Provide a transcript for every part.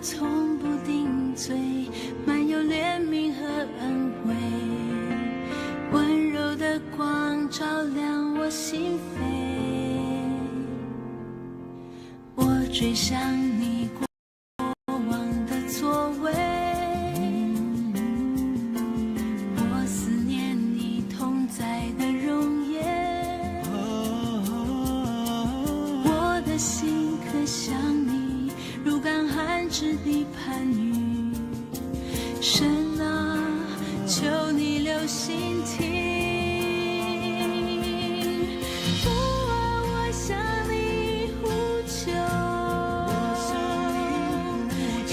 從不定罪，滿有憐憫和恩惠，溫柔的光照亮我心扉。我追想你過往的作為，我思念你同在的容顏。我的心渴想你，如乾旱之地盼雨。神啊，求你留心聽。父啊，我向你呼求，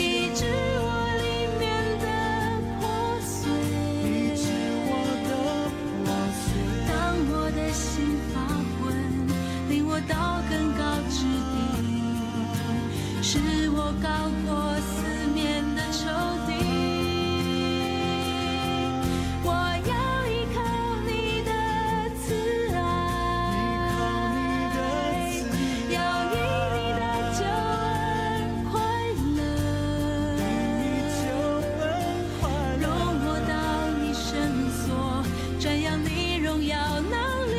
醫治我裡面的破碎。當我的心發昏，領我到更高之地，使我高過四面的仇敵。我要依靠你的慈愛，要因你的救恩快樂，容我到你聖所，瞻仰你榮耀能力，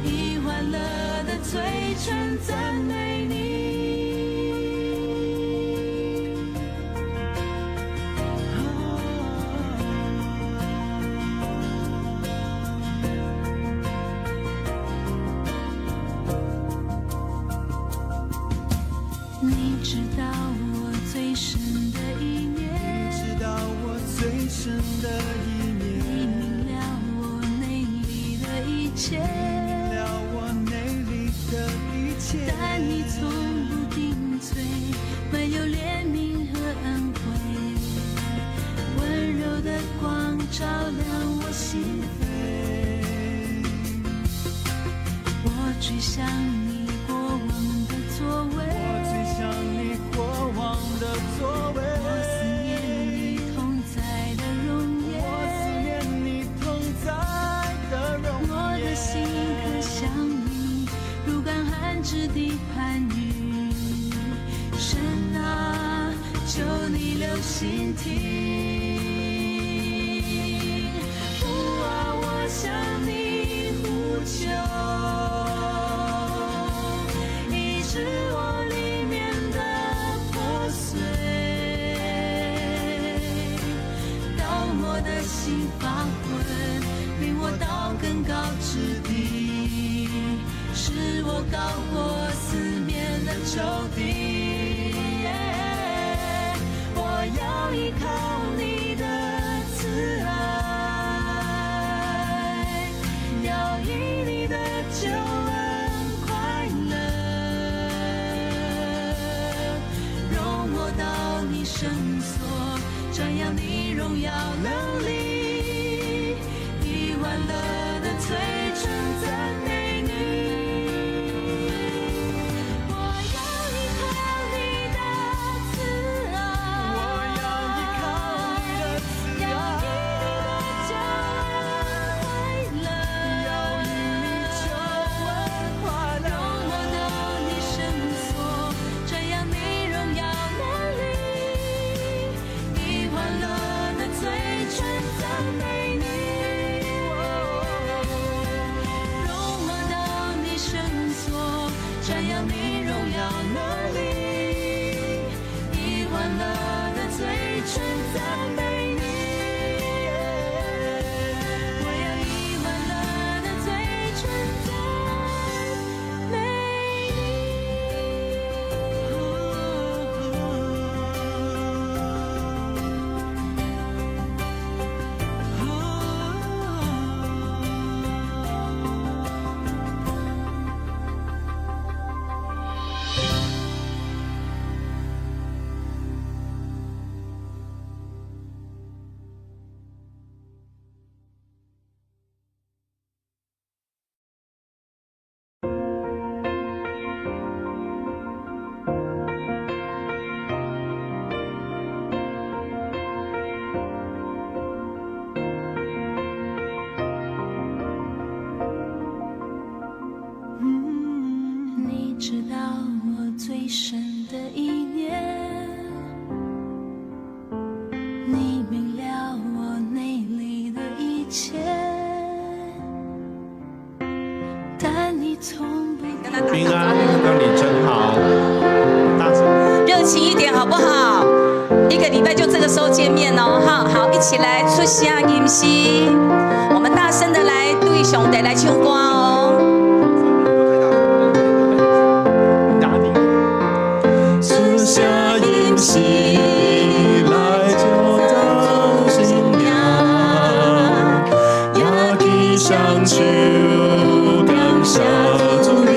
以歡樂的嘴唇讚美你。你知道我最深的意念，知道我最深的意念，你明了我內裡的一切，了我內裡的一切。但你從不定罪，滿有憐憫和恩惠，溫柔的光照亮我心扉。我追想你過往的作為，我追想你過往的作為，我思念你同在的容顏，我思念你同在的容我的心渴想你，如乾旱之地盼雨。神啊，求你留心聽。父啊，我向你呼求，醫治我裡面的破碎。當我的心發昏，領我到更高之地，使我高過四面的仇敵。我要依靠你的慈愛，要因你的救恩快樂，容我到你聖所，瞻仰你榮耀能力，以歡樂的嘴唇讚美你。我要依靠你的慈愛，我要依靠你的慈要愛，因你的救恩快樂，要因你救恩快樂，容我到你聖所，瞻仰你榮耀能力，以歡樂的嘴唇讚美你。容我到你聖所，瞻仰你榮耀能力，以歡樂的嘴唇讚美你。我要以歡樂的嘴唇讚美你。切，但你從不平安，看到你真好，大聲。熱情一點好不好？一個禮拜就這個時候見面哦，哈，好，一起來出聲吟詩，我們大聲的來對上帝來唱歌哦。打你。出聲吟詩來稱讚聖名，舉起雙手感謝主你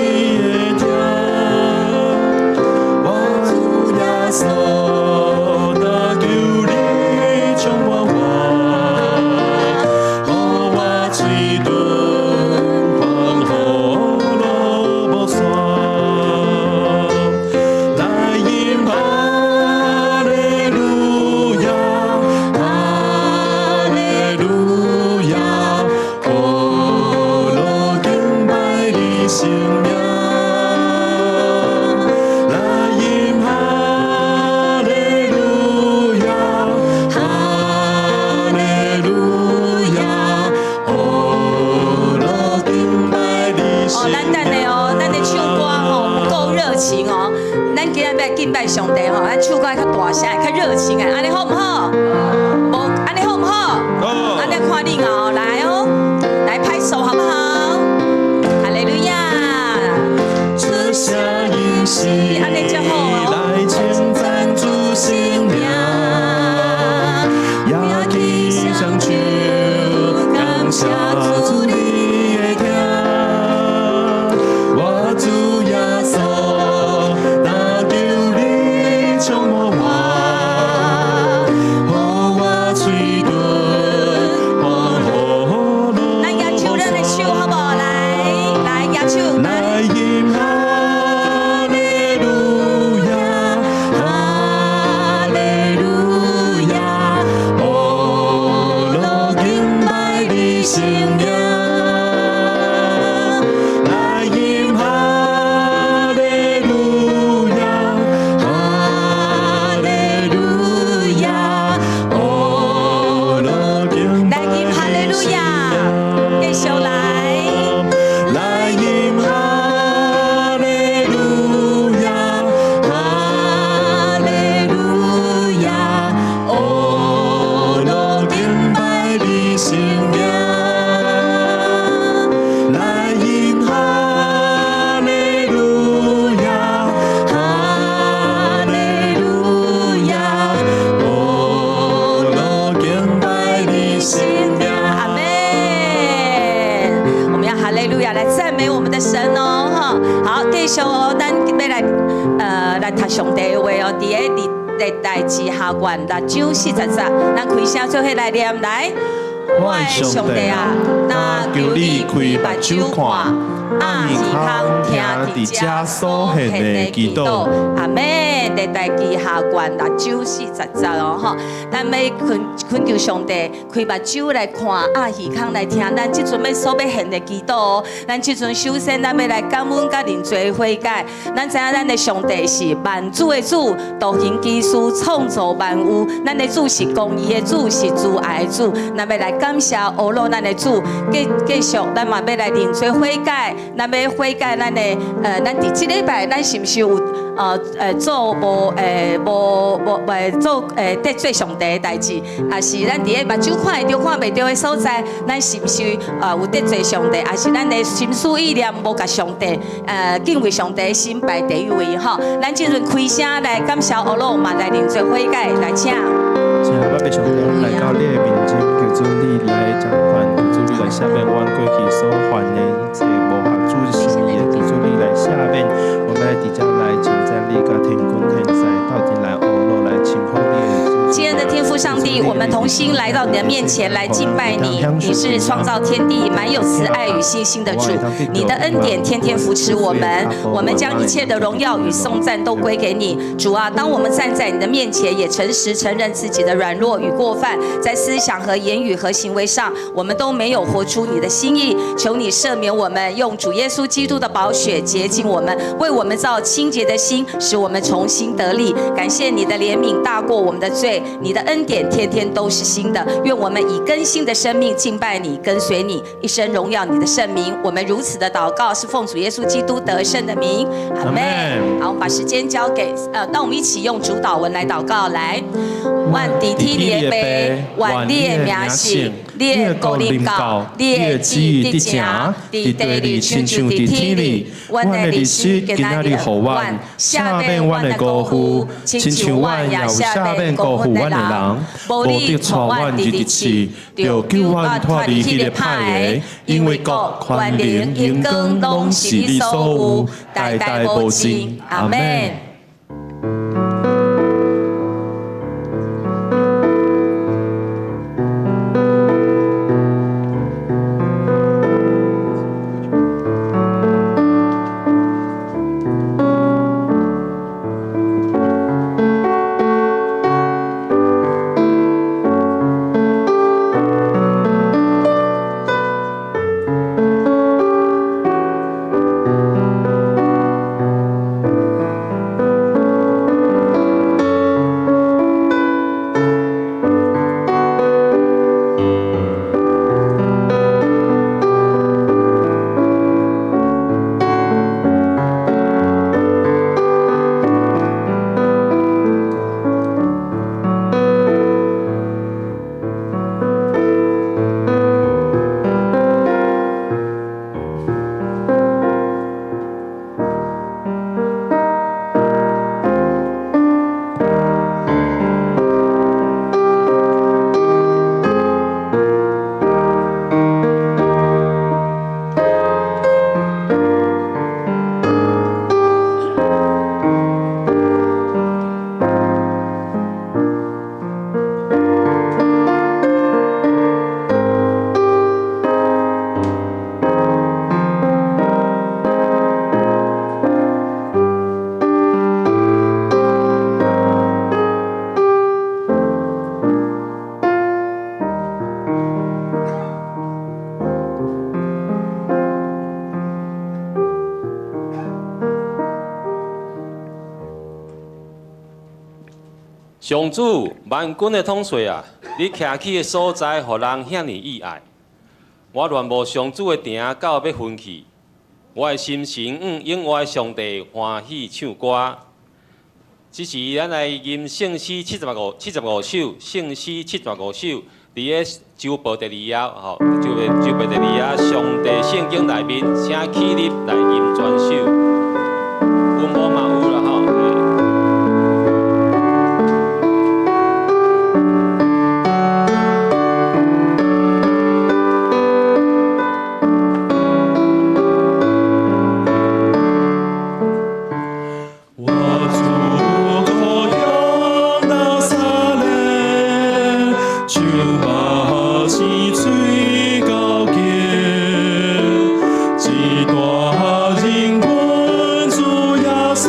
的疼，我主耶穌，若求你充滿我，予我喙唇歡呼樂無煞。來吟哈利路亞，哈利路亞，哦，樂敬拜你聖名。來吟哈利路亞，哈利路亞，哦，樂敬拜你哦，聖咱等下哦，咱的唱歌吼不夠熱情哦，咱今仔欲來敬拜上帝吼，咱唱歌較大聲，較熱情的，按呢好毋好？無，按呢好毋好？好。按呢看恁哦，來哦，來拍手好不好？哈利路亞，出聲吟詩按呢才好哦。來稱讚主聖名，舉起雙手感謝主你的疼，我主耶穌，若求你充滿我，予我喙唇歡呼樂咱舉手，咱的手好無？來，來舉手，來吟哈利路亞，哈利路亞，哦，樂敬拜你聖名。來吟哈利路亞，哈利路亞，哦，樂敬來吟哈利路亞，繼續來。來吟哈利路亞，哈利路亞，哦，樂敬拜你聖名。來吟哈利路亞，哈利路亞，哦，樂敬拜你聖名。阿們，我們要哈利路亞來讚美我們的神哦，哈！好，繼續哦，咱欲來來讀上帝的話哦，佇个歷代志下卷六章四十節，咱開聲做伙來念來。我的上帝啊，若求你開目睭看，鴨耳孔聽佇遮所獻的祈禱。阿們，歷代志下卷六章四十節哦，吼，咱欲懇懇求上帝開目睭來看，鴨耳孔來聽，咱這陣欲所欲獻的祈禱哦。咱這陣首先咱欲來感恩佮認罪悔改。咱知影咱的上帝是萬主的主，道行奇事，創造萬有。咱的主是公義的主，是慈愛的主。咱欲來感謝阿羅咱的主，繼繼續咱嘛欲來認罪悔改，咱欲悔改咱的咱佇這禮拜咱是毋是有做無無無做得罪上帝的代誌，抑是咱佇个目睭看會著看袂著的所在，咱是毋是有得罪上帝？抑是咱的心思意念無共上帝敬畏上帝的心擺第一位吼？咱這陣開聲來感謝阿羅，嘛來認罪悔改，來請。親愛的上帝，阮來到你的面前，求主你來掌權，求主你來赦免阮過去所犯的一切無合主心意的，求主你來赦免。我們來佇遮來稱讚你，佮天君天使鬥陣來阿羅來稱呼你的。親愛的天父上帝，我們同心來到你的面前來敬拜你。你是創造天地、滿有慈愛與信心的主，你的恩典天天扶持我們。我們將一切的榮耀與頌讚都歸給你，主啊！當我們站在你的面前，也誠實承認自己的軟弱與過犯，在思想和言語和行為上，我們都沒有活出你的心意。求你赦免我們，用主耶穌基督的寶血潔淨我們，為我們造清潔的心，使我們重新得力。感謝你的憐憫大過我們的罪，你的恩典天天都是新的。的。願我們以更新的生命敬拜你，跟隨你，一生榮耀你的聖名。我們如此的禱告，是奉主耶穌基督得勝的名。阿門。好，我們把時間交給，那我們一起用主禱文來禱告，來，阮佇天裡的父，願你的名聖，你的國臨到，你的旨意得成，佇地裡親像佇天裡。阮的日食今仔日予阮，赦免阮的辜負，親像阮也有赦免辜負阮的人。無得帶阮入佇試，著救阮脫離彼个歹的。因為國、權能、榮光，攏是你所有，代代無盡。阿門。上主，萬軍的統帥啊，你徛起的所在，予人遐爾意愛。我戀慕上主的埕到欲昏去，我的心神向永活的上帝歡喜唱歌。這時，咱來吟聖詩75首，聖詩75首，佇咧周報第二頁，吼，周報第二頁，上帝聖經內面，請起立來吟全首。阮某嘛有啦，吼。我祖故鄉拿撒勒，樹木是水高潔，一大人君主耶穌。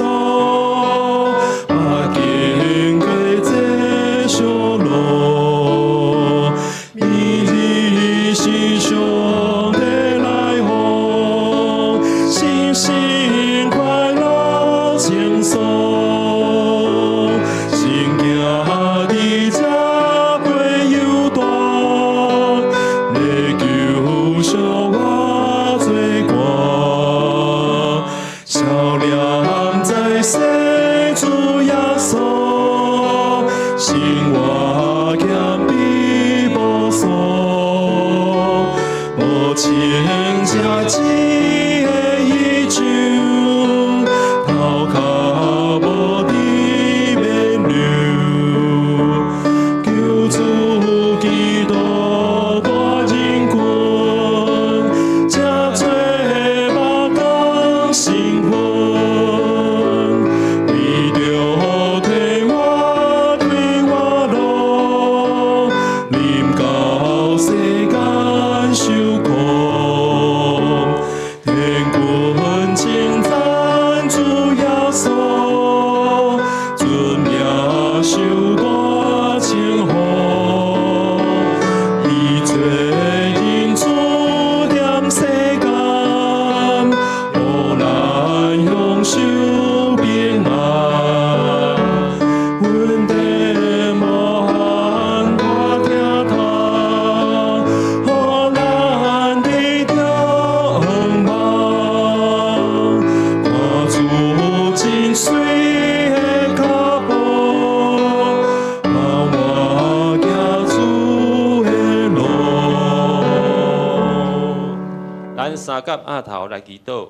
咱三甲額頭來祈禱。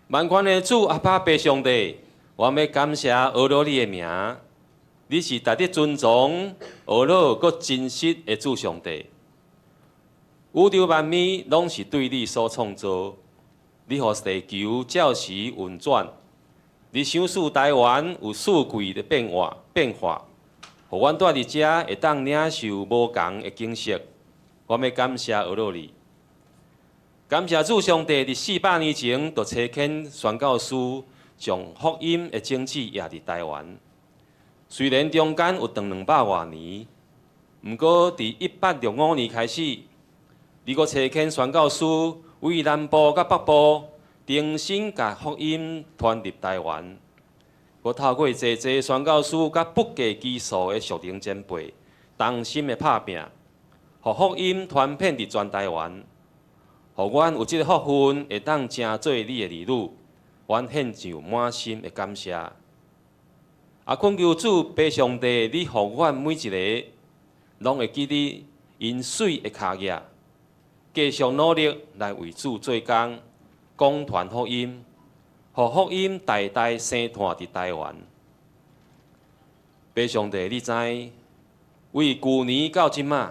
萬軍的主阿爸父上帝，我欲感謝阿羅你的名，你是值得尊崇、阿羅閣真實的主上帝。宇宙萬物攏是對你所創造，你予地球照時運轉，你賞賜台灣有四季的變化變化，予阮蹛佇遮會當領受無仝的景色。我欲感謝阿羅你，感謝主上帝佇400年前就差遣宣教師將福音的種子掖佇台灣。雖然中間有斷200外年，毋過佇1865年開始，你閣差遣宣教師為南部佮北部重新共福音傳入台灣。閣透過濟濟宣教師佮不計其數的屬靈前輩同心的拍拚，予福音傳遍佇全台灣，予阮有這个福分會當成做你的兒女，阮獻上滿心的感謝。啊，懇求主父上帝，你予阮每一个攏會記得𪜶媠的跤跡，繼續努力來為主做工，廣傳福音，予福音代代生湠佇台灣。父上帝，你知為舊年到這馬，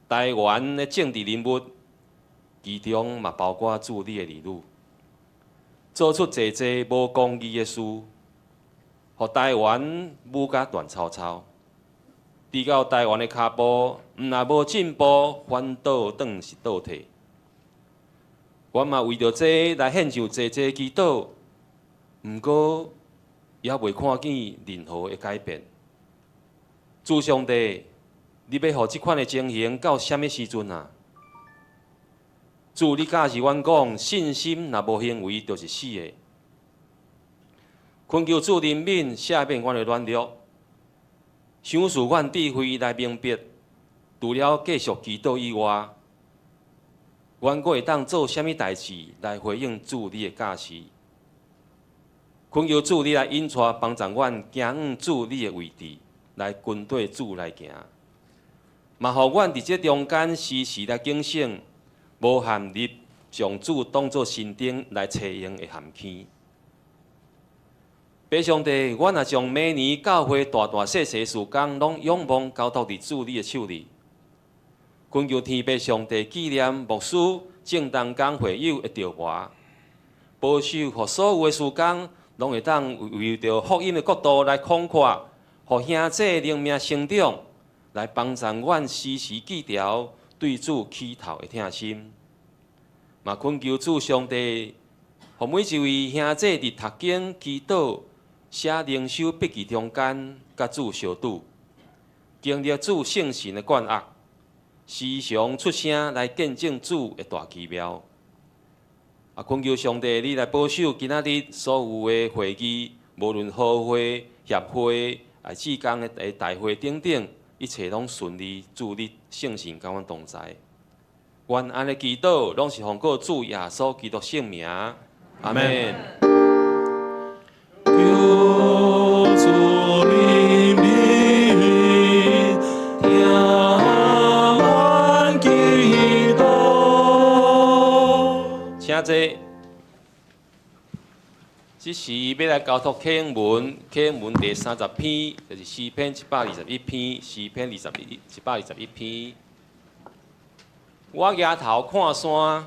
台灣的政治人物，其中嘛包括主你的兒女，做出濟濟無公義的事，予台灣舞甲亂糟糟，直到台灣的跤步，毋但無進步，反倒轉是倒退。阮嘛為著這來獻上濟濟祈禱，毋過猶未看見任何的改變。主上帝，你欲予這款的情形到啥物時陣啊？主，你教示阮講，信心若無行為，就是死的。懇求主憐憫，赦免阮的軟弱，賞賜阮智慧來明白，除了繼續祈禱以外，阮閣會當做啥物代誌來回應主你的教示？懇求主你來引帶幫助阮行向主你的位置，來跟綴主來行。嘛，予阮佇這中間時時來警醒，無陷入將主當做神燈來揣用的陷坑。父上帝，阮若將每年教會大大細細事工，攏仰望交託佇主你的手裡。懇求天父上帝紀念牧師、正同工會友的調撥，保守予所有的事工，攏會當為著福音的國度來廣闊，予兄弟靈命成長，來幫助阮時時記牢對主起頭的疼心。嘛懇求主上帝，予每一位兄弟佇讀經、祈禱、寫靈修筆記中間，佮主相拄，經歷主聖神的灌壓，時常出聲來見證主的大奇妙。啊，懇求上帝，你來保守今仔日所有的會議，無論好會、協會、啊，志工的大會等等，一切攏順利，主你聖神佮阮同在。阮按呢祈禱，攏是奉靠主耶穌基督聖名，阿們。求主憐憫，聽阮祈禱。請坐。這時欲來交託啟應文，啟應文第30篇，就是詩篇121篇，詩篇121篇。我舉頭看山，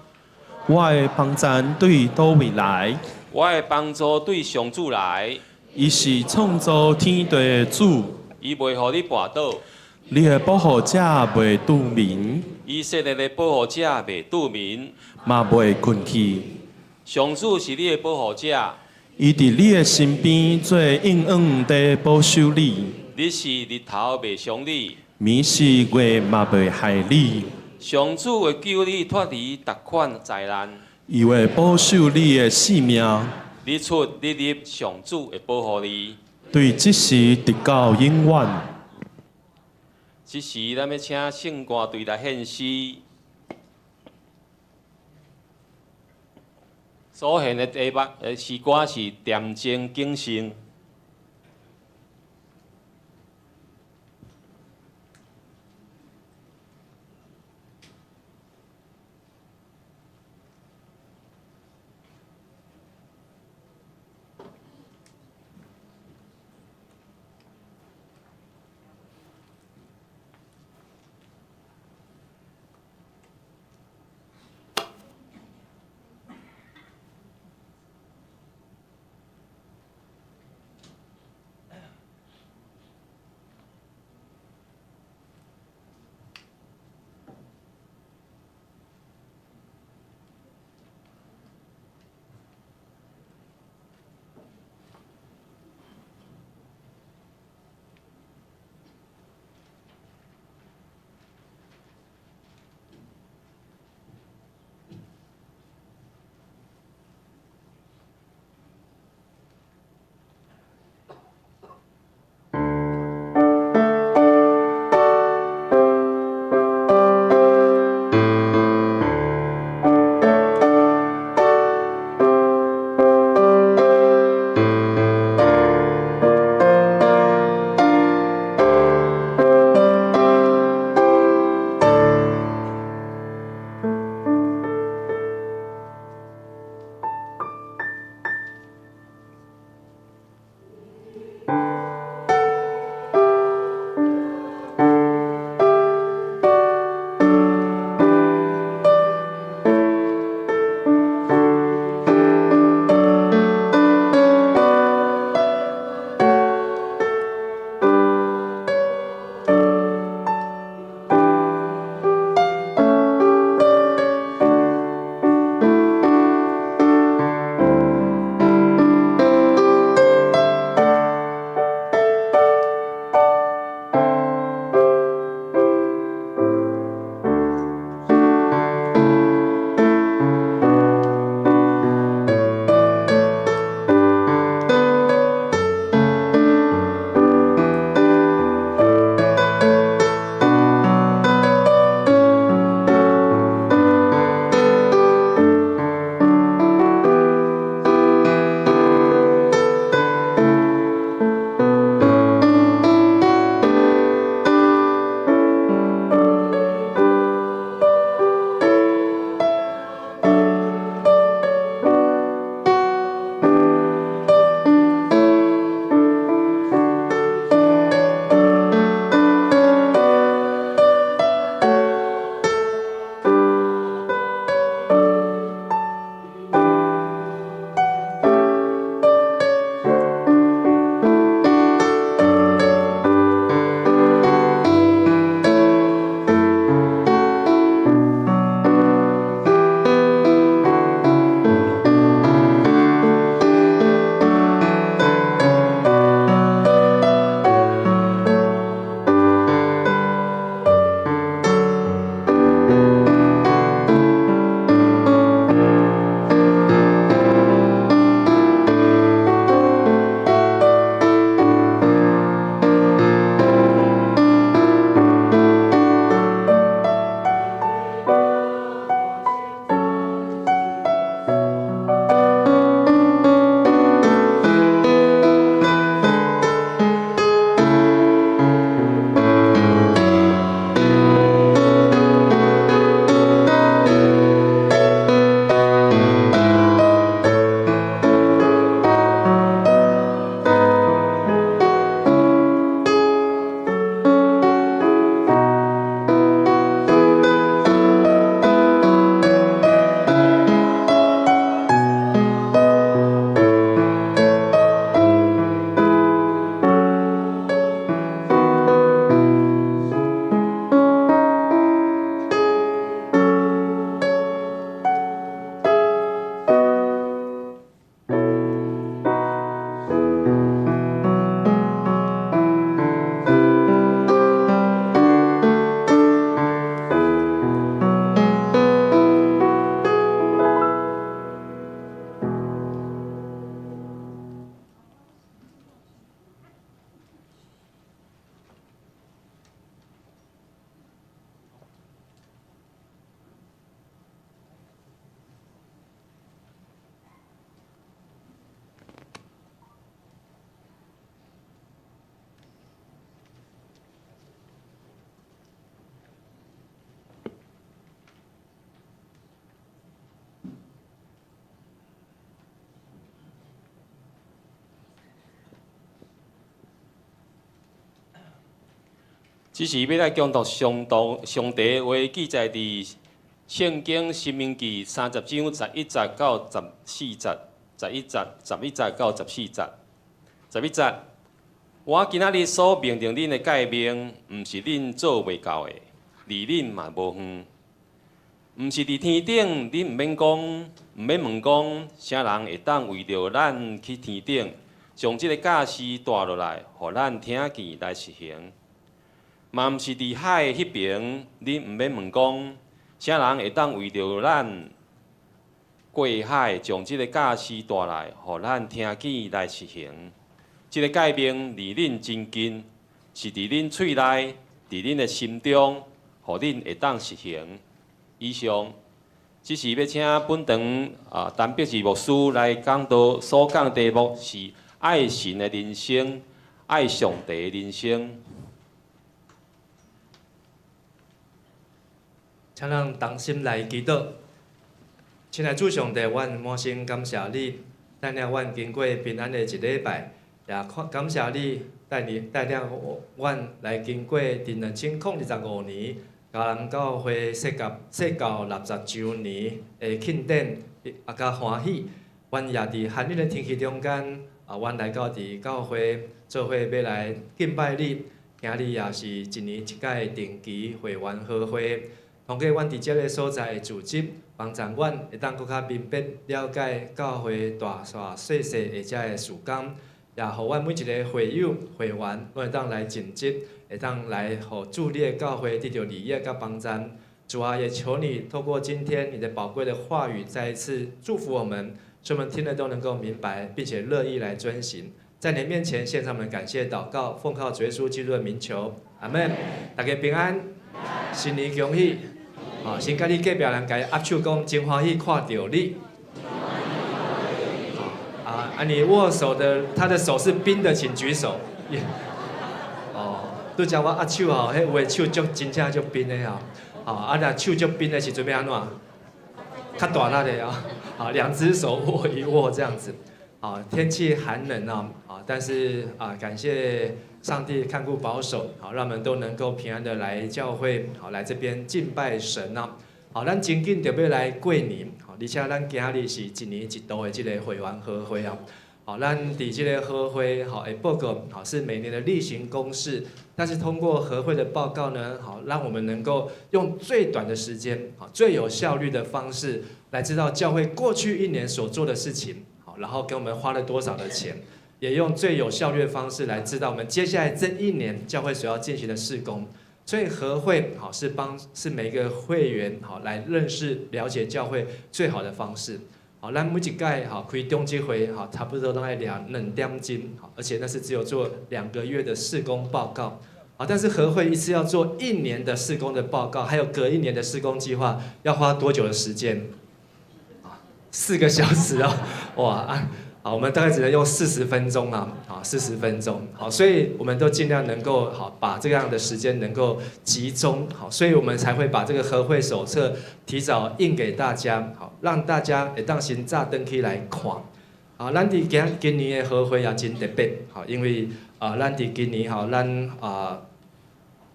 我的幫助對佗位來？我的幫助對上主來。伊是創造天地的主，伊袂予你跋倒，你的保護者袂拄眠，伊設立的保護者袂拄眠，嘛袂睏去。上主是你的保護者，伊佇你的身邊做永遠地保守你。日時日頭袂傷你，暝時月嘛袂害你。上主會救你脫離逐款災難，伊會保守你的性命。日出日入，上主會保護你。對這時直到永遠。這時，咱欲請聖歌隊來獻詩。所獻的題目，詩歌是《恬靜景勝》。這是欲來恭讀上帝上帝話記載佇聖經申命記30章11節到14節，十一節、十一節到十四節。十一節，我今仔日所命令恁的誡命，毋是恁做袂到的，離恁嘛無遠。毋是佇天頂，恁毋免講，毋免問講，啥人會當為著咱去天頂，將這个教示帶落來，予咱聽見來實行。嘛毋是佇海的彼爿，恁毋免問講，啥人會當為著咱過海，將這个教示帶來，予咱聽見來實行。這个誡命離恁真近，是佇恁喙內，佇恁的心中，予恁會當實行。以上，這是欲請本堂啊陳碧志牧師來講道，所講題目是愛神的人生，愛上帝的人生。請咱同心來祈禱。親愛主上帝，阮滿心感謝你，帶領阮經過平安的一禮拜，也感謝你帶領帶領阮來經過佇2025年，迦南教會設立設教60週年的慶典，啊，佮歡喜。阮也佇寒冷的天氣中間，啊，阮來到佇教會做伙欲來敬拜你。今日也是一年一擺定期會員合會。通過阮佇這个所在的組織，幫助阮會當閣較明白了解教會大大細細的這个事工，也予阮每一个會友會員，攏會當來盡職，會當來予主你的教會得著利益佮幫助。主啊，也求你透過今天你的寶貴的話語，再一次祝福我們，使我們聽了都能夠明白，並且樂意來遵行。在你面前獻上我們感謝禱告，奉靠主耶穌基督的名求，阿門。大家平安，新年恭喜！好，先佮你隔壁人共伊握手講，真歡喜看著你。啊啊！你握手的，他的手是冰的，請舉手。哦，拄才我握手吼，彼有的手足真正足冰的吼。好，啊，若手足冰的時陣欲按怎？較大力的哦。好，兩隻手握一握這樣子。好，天氣寒冷啊，啊，但是啊，感謝上帝看顧保守，好，讓我們都能夠平安的來教會，好，來這邊敬拜神啊。好，咱真緊就欲來過年，好，而且咱今日是一年一度的這个會員合會啊。好，咱佇這个合會好的報告，好是每年的例行公事，但是通過合會的報告呢，好，讓我們能夠用最短的時間，好，最有效率的方式來知道教會過去一年所做的事情，好，然後給我們花了多少的錢，也用最有效率的方式來知道我們接下來這一年教會所要進行的事工。所以合會好是幫是每個會員好來認識了解教會最好的方式。好，咱每一屆好開中執會好，差不多攏愛2點鐘，好，而且那是只有做2個月的事工報告。好，但是合會一次要做一年的事工的報告，還有隔一年的事工計劃，要花多久的時間？啊，4個小時哦，哇啊！好，我們大概只能用四十分鐘啊，好，四十分鐘，好，所以我們都盡量能夠好把這樣的時間能夠集中，好，所以我們才會把這個合會手冊提早印給大家，好，讓大家會當先早轉去來看。好，咱佇今今年的合會也真特別，好，因為啊，咱佇今年吼，咱啊，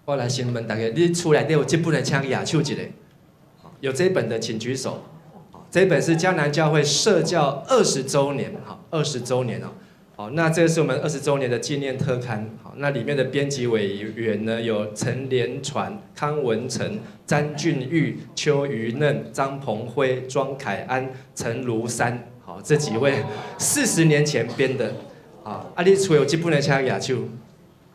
我來先問大家，你厝內底有這本的，請舉手一下，有這本的請舉手。這本是迦南教會設教二十週年，好，二十週年哦，好，那這個是我們二十週年的紀念特刊，好，那裡面的編輯委員呢有陳連傳、康文成、詹俊玉、邱瑜嫩、張鵬輝、莊凱安、陳如山，好，這幾位40年前編的，啊，啊，你厝有這本的請舉手，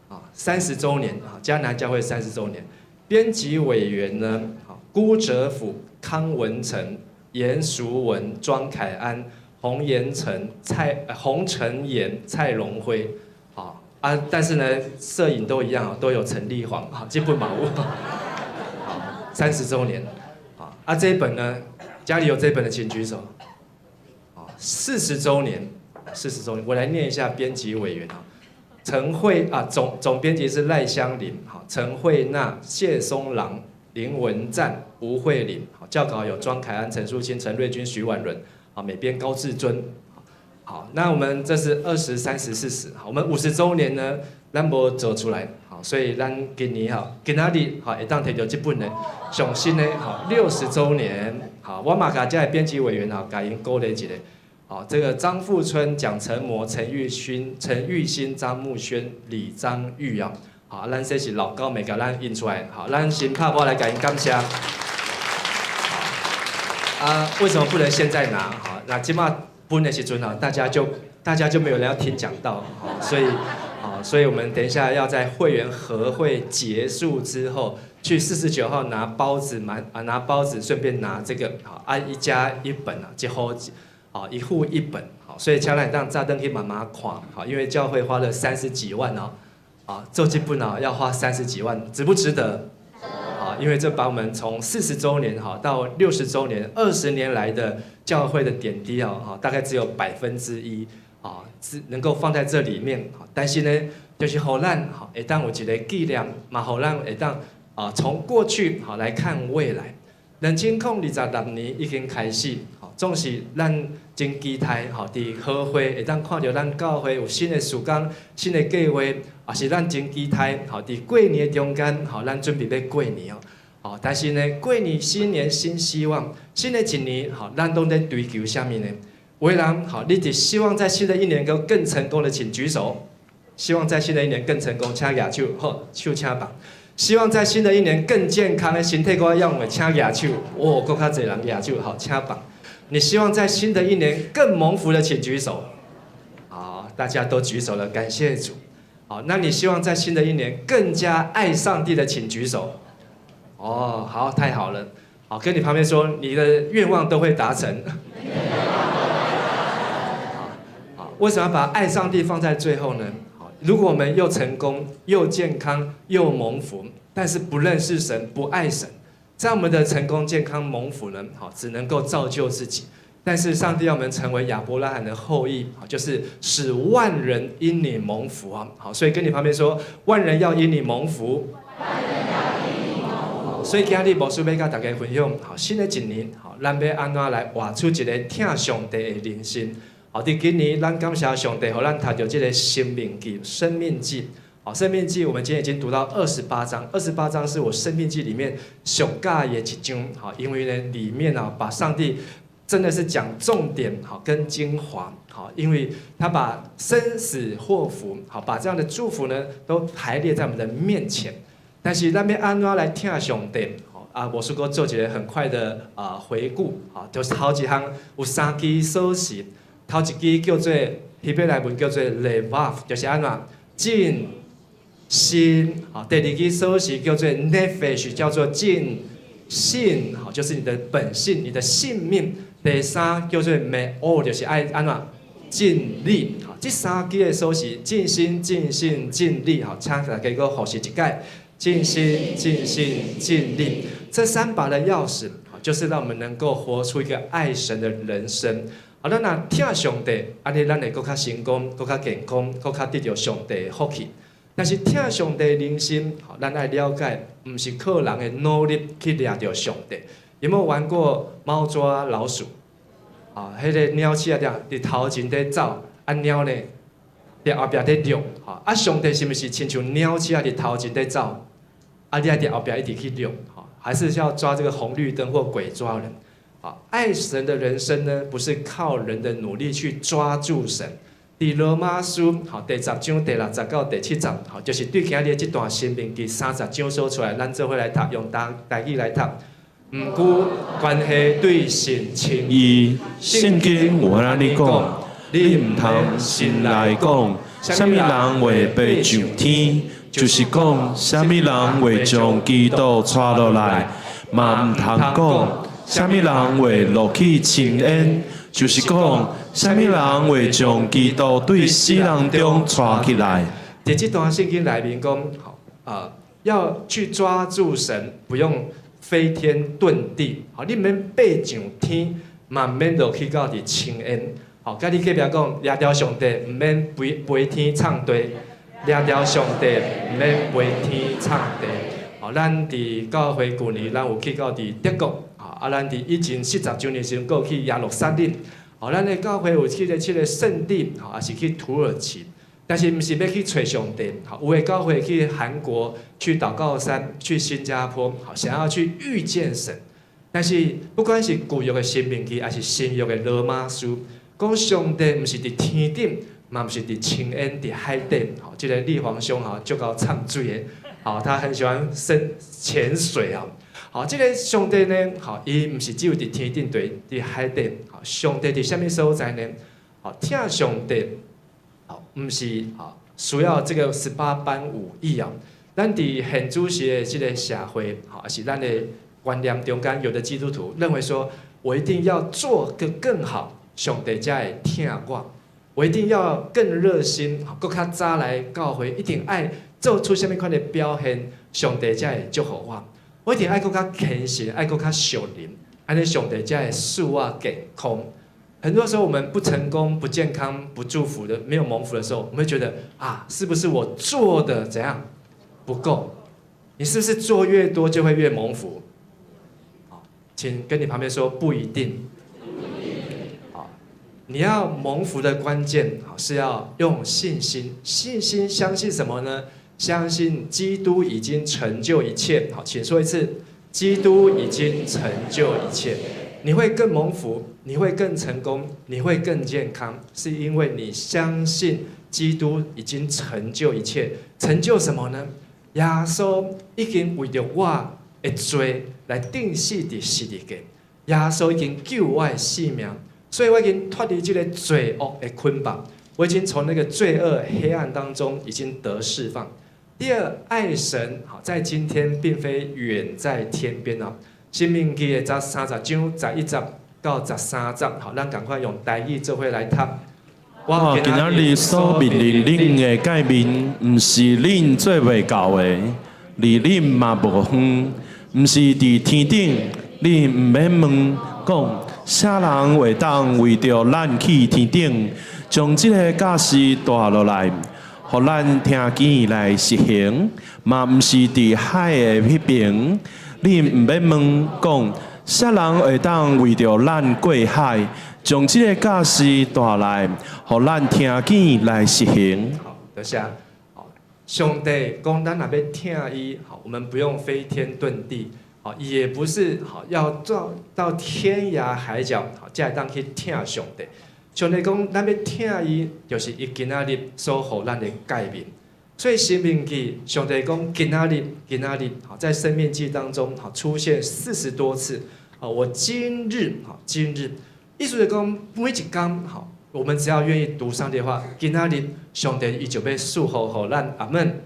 啊，30週年啊，迦南教會三十週年，編輯委員呢，好，辜哲甫、康文成。嚴淑文、莊凱安、洪延成、蔡洪成言、蔡榮輝，好啊，但是呢，攝影都一樣啊，都有陳立煌，好，這本嘛有，好，30週年，好啊，這一本呢，家裡有這本的請舉手，好，四十週年，四十週年，我來念一下編輯委員啊，陳慧啊，總編輯是賴香林，好，陳慧娜、謝松郎。林文贊、吳慧玲，好，校稿有莊凱安、陳淑清、陳瑞君、徐婉倫，好，美編高志尊，好，那我們這是二十三十四十，好，我們50週年呢，咱無做出來，好，所以咱今年吼，今仔日吼會當提著這本的上新的吼60週年，好，我嘛共遮的編輯委員吼，共𪜶鼓勵一下，好，這個張富春、蔣成模、陳玉勳、陳玉新、張木軒、李張玉啊，好，咱這是老高美共咱印出來，好，咱先拍鼓來共𪜶感謝。啊，為什麼不能現在拿？好，那這馬分的時陣哈，大家就沒有人要聽講道，好，所以，好，所以我們等一下要在會員合會結束之後，去49號拿包子買啊，拿包子順便拿這個，好啊，一家一本啊，一戶，好一戶一本，好，所以請咱當早轉去慢慢看，好，因為教會花了三十幾萬哦，啊，做這本啊要花三十幾萬，值不值得？好，因為這把我們從40週年哈到60週年，20年來的教會的點滴哦，哈，大概只有1%啊，只能夠放在這裡面。但是呢，就是予咱吼會當有一個紀念，嘛予咱會當啊，從過去好來看未來。2026年已經開始，吼，總是咱真期待吼，佇和會會當看著咱教會有新的事工、新的計劃，也是咱真期待吼，佇過年的中間，吼，咱準備欲過年哦。吼，但是呢，過年新年新希望，新的一年，吼，咱攏咧追求啥物呢？有的人，吼，你佇希望在新的一年能夠更成功的，請舉手。希望在新的一年更成功，請舉手，好，手請放。希望在新的一年更健康的身體閣較勇的，請舉手。哦，閣較濟人舉手，好，請放。你希望在新的一年更蒙福的，請舉手。好，大家都舉手了，感謝主。好，那你希望在新的一年更加愛上帝的，請舉手。哦，好，太好了。好，跟你旁邊說，你的願望都會達成。好，為什麼要把愛上帝放在最後呢？好，如果我們又成功、又健康、又蒙福，但是不認識神、不愛神，這樣我們的成功、健康、蒙福呢？好，只能夠造就自己。但是上帝要我們成為亞伯拉罕的後裔，好，就是使萬人因你蒙福啊！好，所以跟你旁邊說，萬人要因你蒙福。所以今日牧師欲佮大家分享，好，新的一年，好，咱欲按怎來活出一个疼上帝的人生。好，佇今年，咱感謝上帝，予咱讀著這个申命記、申命記。好，申命記，我們今天已經讀到二十八章。二十八章是我申命記裡面上喜歡的一章。好，因為呢，裡面啊，把上帝真的是講重點，好，跟精華。好，因為他把生死禍福，好，把這樣的祝福呢，都排列在我們的面前。但是咱欲按怎來疼上帝，好啊，牧師閣做一个很快的啊回顧，好，就是頭一項有三支鎖匙，頭一支叫做希伯來文叫做 levav，就是按怎盡心，好，第二支鎖匙叫做 nefesh，叫做盡性，好，就是你的本性，你的性命。第三叫做 meod，就是愛按怎盡力，好，這三支的鎖匙，盡心、盡性、盡力，好，請大家閣複習一擺。盡心、盡性、盡力，這三把的鑰匙，就是讓我們能夠活出一個愛神的人生。好，咱若疼上帝，按呢咱會閣較成功、閣較健康、閣較得著上帝的福氣。但是疼上帝的人生，咱愛了解，毋是靠人的努力去掠著上帝。有沒有玩過貓抓老鼠？啊，彼个貓鼠仔佇頭前佇走，啊貓呢佇後壁佇掠。啊，上帝是毋是親像貓鼠仔佇頭前佇走？啊，你愛佇後壁一直去掠，還是要抓這個紅綠燈或鬼抓人？啊，愛神的人生呢，不是靠人的努力去抓住神。佇羅馬書，吼第10章第6節到第7節，吼就是對今日這段申命記30章所出來，咱做伙來讀，用台語來讀。毋過關係對神稱義，聖經有按呢講，你毋通心內講，啥物人會飛上天，就是講啥物人會將基督帶落來，嘛毋通講，啥物人會落去深淵，就是講啥物人會將基督對死人中帶起來。佇這段聖經內面講，吼啊，要去抓住神，不用飛天遁地，好，你毋免爬上天，嘛毋免落去到佇深淵。好，佮你隔壁講，掠著上帝，毋免飛飛天創地，掠著上帝，毋免飛天創地。好，咱佇教會舊年，咱有去到佇德國，啊，咱佇以前40週年時陣，閣有去耶路撒冷。好，咱的教會有去個七个聖地，吼，也是去土耳其。但是毋是欲去揣上帝，好，有的教會去韓國、去禱告山、去新加坡，好，想要去遇見神。但是不管是舊約的申命記，抑是新約的羅馬書，講上帝毋是佇天頂，嘛毋是佇深淵、佇海底。好，這个立煌兄吼，足𠢕歃水的，好，他很喜歡深潛水啊。好，這个上帝呢，好，伊毋是只有佇天頂，對，佇海底。好，上帝佇啥物所在呢？好，疼上帝，好，毋是好需要這个十八般武藝啊。咱佇現主時的這个社會，好，抑是咱的觀念中間，有的基督徒認為說，我一定要做個更好，上帝才會疼我。我一定要更熱心，閣較早來教會，一定愛做出啥物款的表現，上帝才會祝福我。我一定愛閣較虔誠，愛閣較屬靈，按呢上帝才會賜我健康。很多時候我們不成功、不健康、不祝福的、沒有蒙福的時候，我們會覺得啊，是不是我做的怎樣不夠？你是不是做越多就會越蒙福？好，請跟你旁邊說不一定。好，你要蒙福的關鍵，好，是要用信心，信心相信什麼呢？相信基督已經成就一切。好，請說一次，基督已經成就一切。你會更蒙福，你會更成功，你會更健康，是因為你相信基督已經成就一切。成就什麼呢？耶穌已經為著我的罪來釘死佇十字架，耶穌已經救我的性命，所以我已經脫離這个罪惡的捆綁，我已經從那個罪惡黑暗當中已經得釋放。第二，愛神，好，在今天並非遠在天邊哦。申命記的30章11節到13節，好，咱趕快用台語做伙來讀。我今仔日所命令恁的誡命，毋是恁做袂到的，離恁嘛無遠，毋是佇天頂，恁毋免問講，啥人會當為著咱去天頂，將這个教示帶落來，予咱聽見來實行，嘛毋是佇海的彼爿，恁毋免問講，啥人會當為著咱過海，將這个教示帶來，予咱聽見來實行。好，多謝。好，上帝講咱若欲疼伊，好，我們不用飛天遁地，好，也不是好要到到天涯海角，好，才會當去疼上帝。上帝講咱欲疼伊，就是伊今仔日所予咱的誡命。所以申命記，上帝講今仔日，今仔日，好，在申命記當中，好出現40多次。啊，我今日，好，今日，意思是講每一工，好，我們只要願意讀上帝的話，今仔日上帝伊就欲賜福予咱，阿門。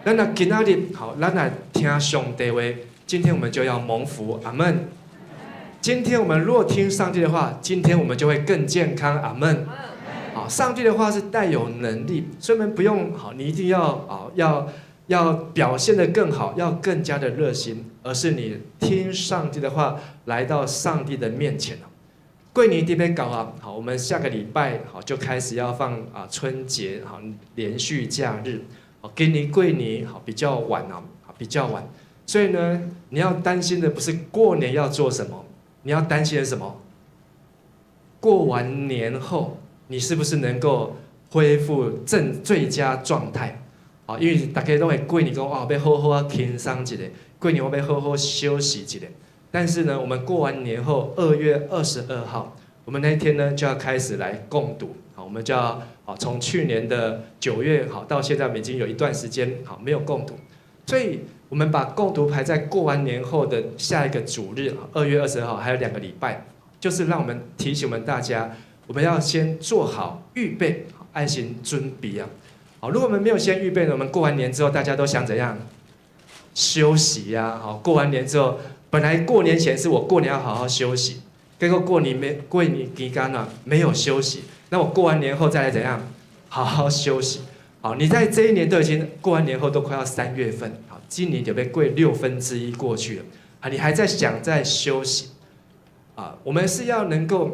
咱若今仔日，好，咱來聽上帝話，今天我們就要蒙福，阿門。今天我們若聽上帝的話，今天我們就會更健康，阿門。好，上帝的話是帶有能力，所以我們不用好，你一定要啊，要表現得更好，要更加的熱心，而是你聽上帝的話，來到上帝的面前。過年這邊搞啊，好，我們下個禮拜好就開始要放啊春節好連續假日，好，今年過年好比較晚啊，比較晚，所以呢，你要擔心的不是過年要做什麼，你要擔心的是什麼？過完年後，你是不是能夠恢復正最佳狀態？啊，因為大家攏會過年講哦，欲好好仔輕鬆一下，過年我欲好好休息一下。但是呢，我們過完年後，2月22號，我們那一天呢就要開始來共讀。好，我們就要好從去年的9月好到現在，我們已經有一段時間好沒有共讀，所以我們把共讀排在過完年後的下一個主日，二月二十二號，還有2個禮拜，就是讓我們提醒我們大家，我們要先做好預備，愛先準備啊。好，如果我們沒有先預備呢，我們過完年之後大家都想怎樣？休息呀。好，過完年之後，本來過年前是我過年要好好休息，結果過年沒過年期間呢沒有休息，那我過完年後再來怎樣？好好休息。好，你在這一年都已經過完年後都快要3月份，好，今年就欲過1/6過去了，啊，你還在想在休息，啊，我們是要能夠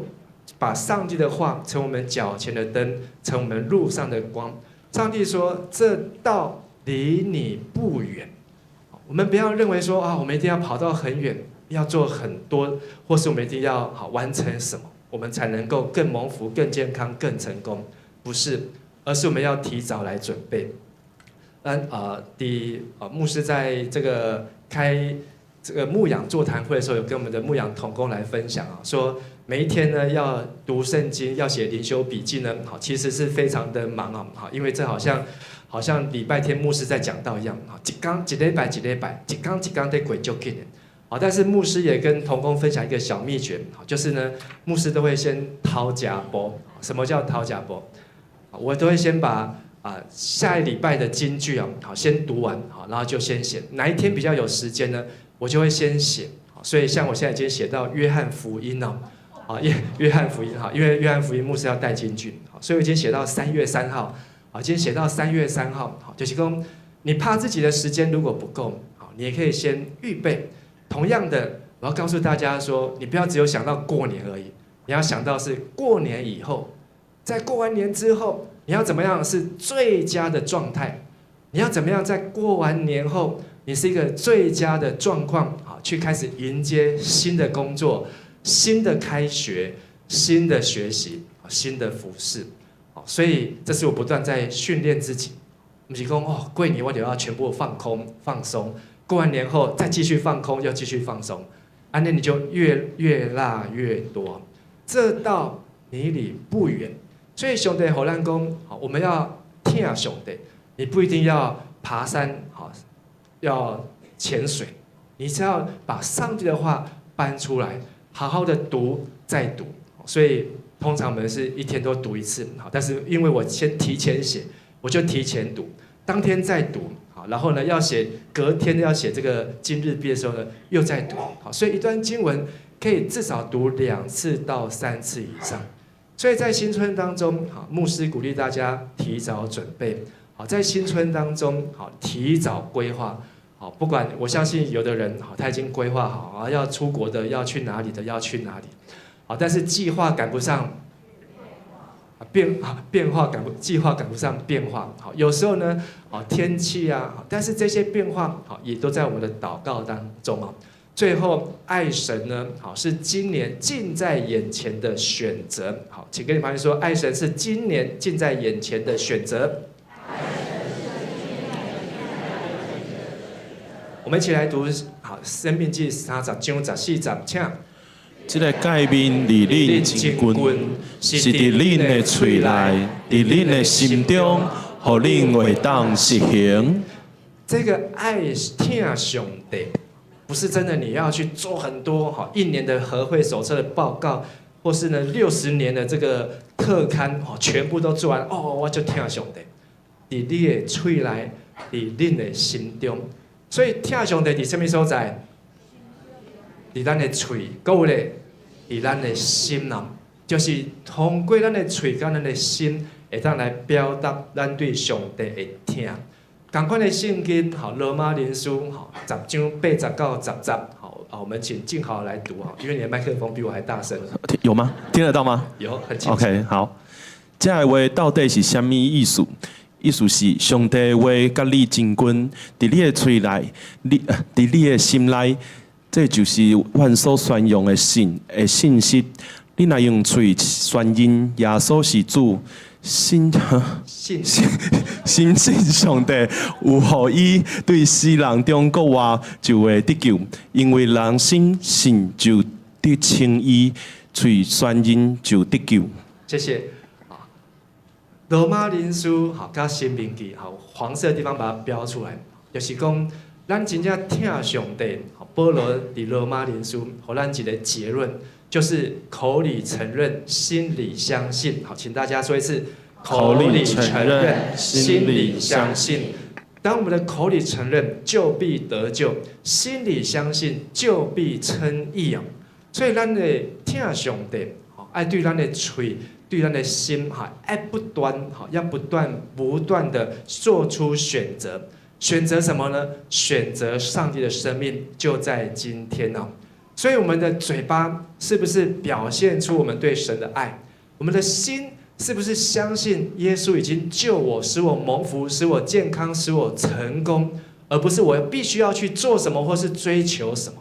把上帝的話成為我們腳前的燈，成為我們路上的光。上帝說：“這道離你不遠。”我們不要認為說啊，我們一定要跑到很遠，要做很多，或是我們一定要好完成什麼，我們才能夠更蒙福、更健康、更成功。不是，而是我們要提早來準備。咱啊，佇啊牧師在這個開這個牧養座談會的時候，有跟我們的牧養同工來分享啊，說每一天呢要讀聖經，要寫靈修筆記呢，好，其實是非常的忙啊，好，因為這好像禮拜天牧師在講道一樣啊，一工一禮拜一禮拜，一工一工在過足緊的。好，但是牧師也跟同工分享一個小秘訣，就是呢，牧師都會先頭食步。什麼叫頭食步？我都會先把下一禮拜的金句啊，好，先讀完，好，然後就先寫。哪一天比較有時間呢？我就會先寫。所以像我現在已經寫到約翰福音了，啊，約翰福音哈，因為約翰福音牧師要帶金句，所以我已經寫到三月三號，啊，今天寫到三月三號，好，就是講你怕自己的時間如果不夠，好，你也可以先預備。同樣的，我要告訴大家說，你不要只有想到過年而已，你要想到是過年以後，在過完年之後，你要怎麼樣是最佳的狀態？你要怎麼樣在過完年後，你是一個最佳的狀況，好，去開始迎接新的工作、新的開學、新的學習、新的服事。所以這是我不斷在訓練自己。毋是講哦，過年我就要全部放空、放鬆。過完年後再繼續放空，又繼續放鬆，啊，那你就越落越多。這道離你不遠，所以上帝予咱講，好，我們要疼上帝，你不一定要爬山，好，要潛水，你只要把上帝的話搬出來，好好的讀再讀。所以通常我們是一天都讀一次，好，但是因為我先提前寫，我就提前讀，當天再讀。然後呢，要寫隔天要寫這個今日畢的時候呢，又再讀。好，所以一段經文可以至少讀2次到3次以上。所以在新春當中，好，牧師鼓勵大家提早準備。好，在新春當中，好，提早規劃。好，不管我相信有的人，好，他已經規劃好啊，要出國的，要去哪裡的，要去哪裡。好，但是計劃趕不上。變化趕不計劃趕不上變化，好，有時候呢，啊天氣啊，但是這些變化，好，也都在我們的禱告當中啊。最後，愛神呢，好，是今年近在眼前的選擇。好，請跟你旁邊說，愛神是今年近在眼前的選擇。我們一起來讀好《申命記》30章14節，請。這个誡命離恁真近，是佇恁的喙內，佇恁的心中，予恁會當實行。這個愛疼上帝，不是真的你要去做很多哈一年的和會手冊的報告，或是呢60年的這個特刊，全部都做完哦，我就疼上帝。佇你的喙內，佇恁的心中，所以疼上帝佇啥物所在？佇咱的喙，閣有咧，佇咱的心啊，就是通過咱的喙佮咱的心，會當來表達咱對上帝的疼。仝款的聖經，好，羅馬人書，好，10章8節到10節，好，啊，我們請靜豪來讀啊，因為你的麥克風比我還大聲。有嗎？聽得到嗎？有，很清楚。 OK，好。這个話到底是啥物意思？意思是上帝的話佮你真近，佇你的喙內，你佇你的心內。這就是阮所宣揚的信的信息。你若用喙宣認耶穌是主，信信深信上帝有予伊對死人中復活，就會得救。因為人心信就得稱義，喙宣認就得救。謝謝。羅馬人書好，佮申命記好，黃色的地方把它標出來，就是講咱真正疼上帝。保羅佇羅馬人書，予咱一個結論，就是口裡承認，心裡相信。好，請大家說一次：口裡承認，心裡相信。當我們的口裡承認，就必得救；心裡相信，就必稱義啊！所以，咱的疼上帝，愛對咱的喙，對咱的心，哈，愛不斷，哈，要不斷不斷的做出選擇。選擇什麼呢？選擇上帝的生命就在今天哦。所以我們的嘴巴是不是表現出我們對神的愛？我們的心是不是相信耶穌已經救我，使我蒙福，使我健康，使我成功，而不是我必須要去做什麼或是追求什麼？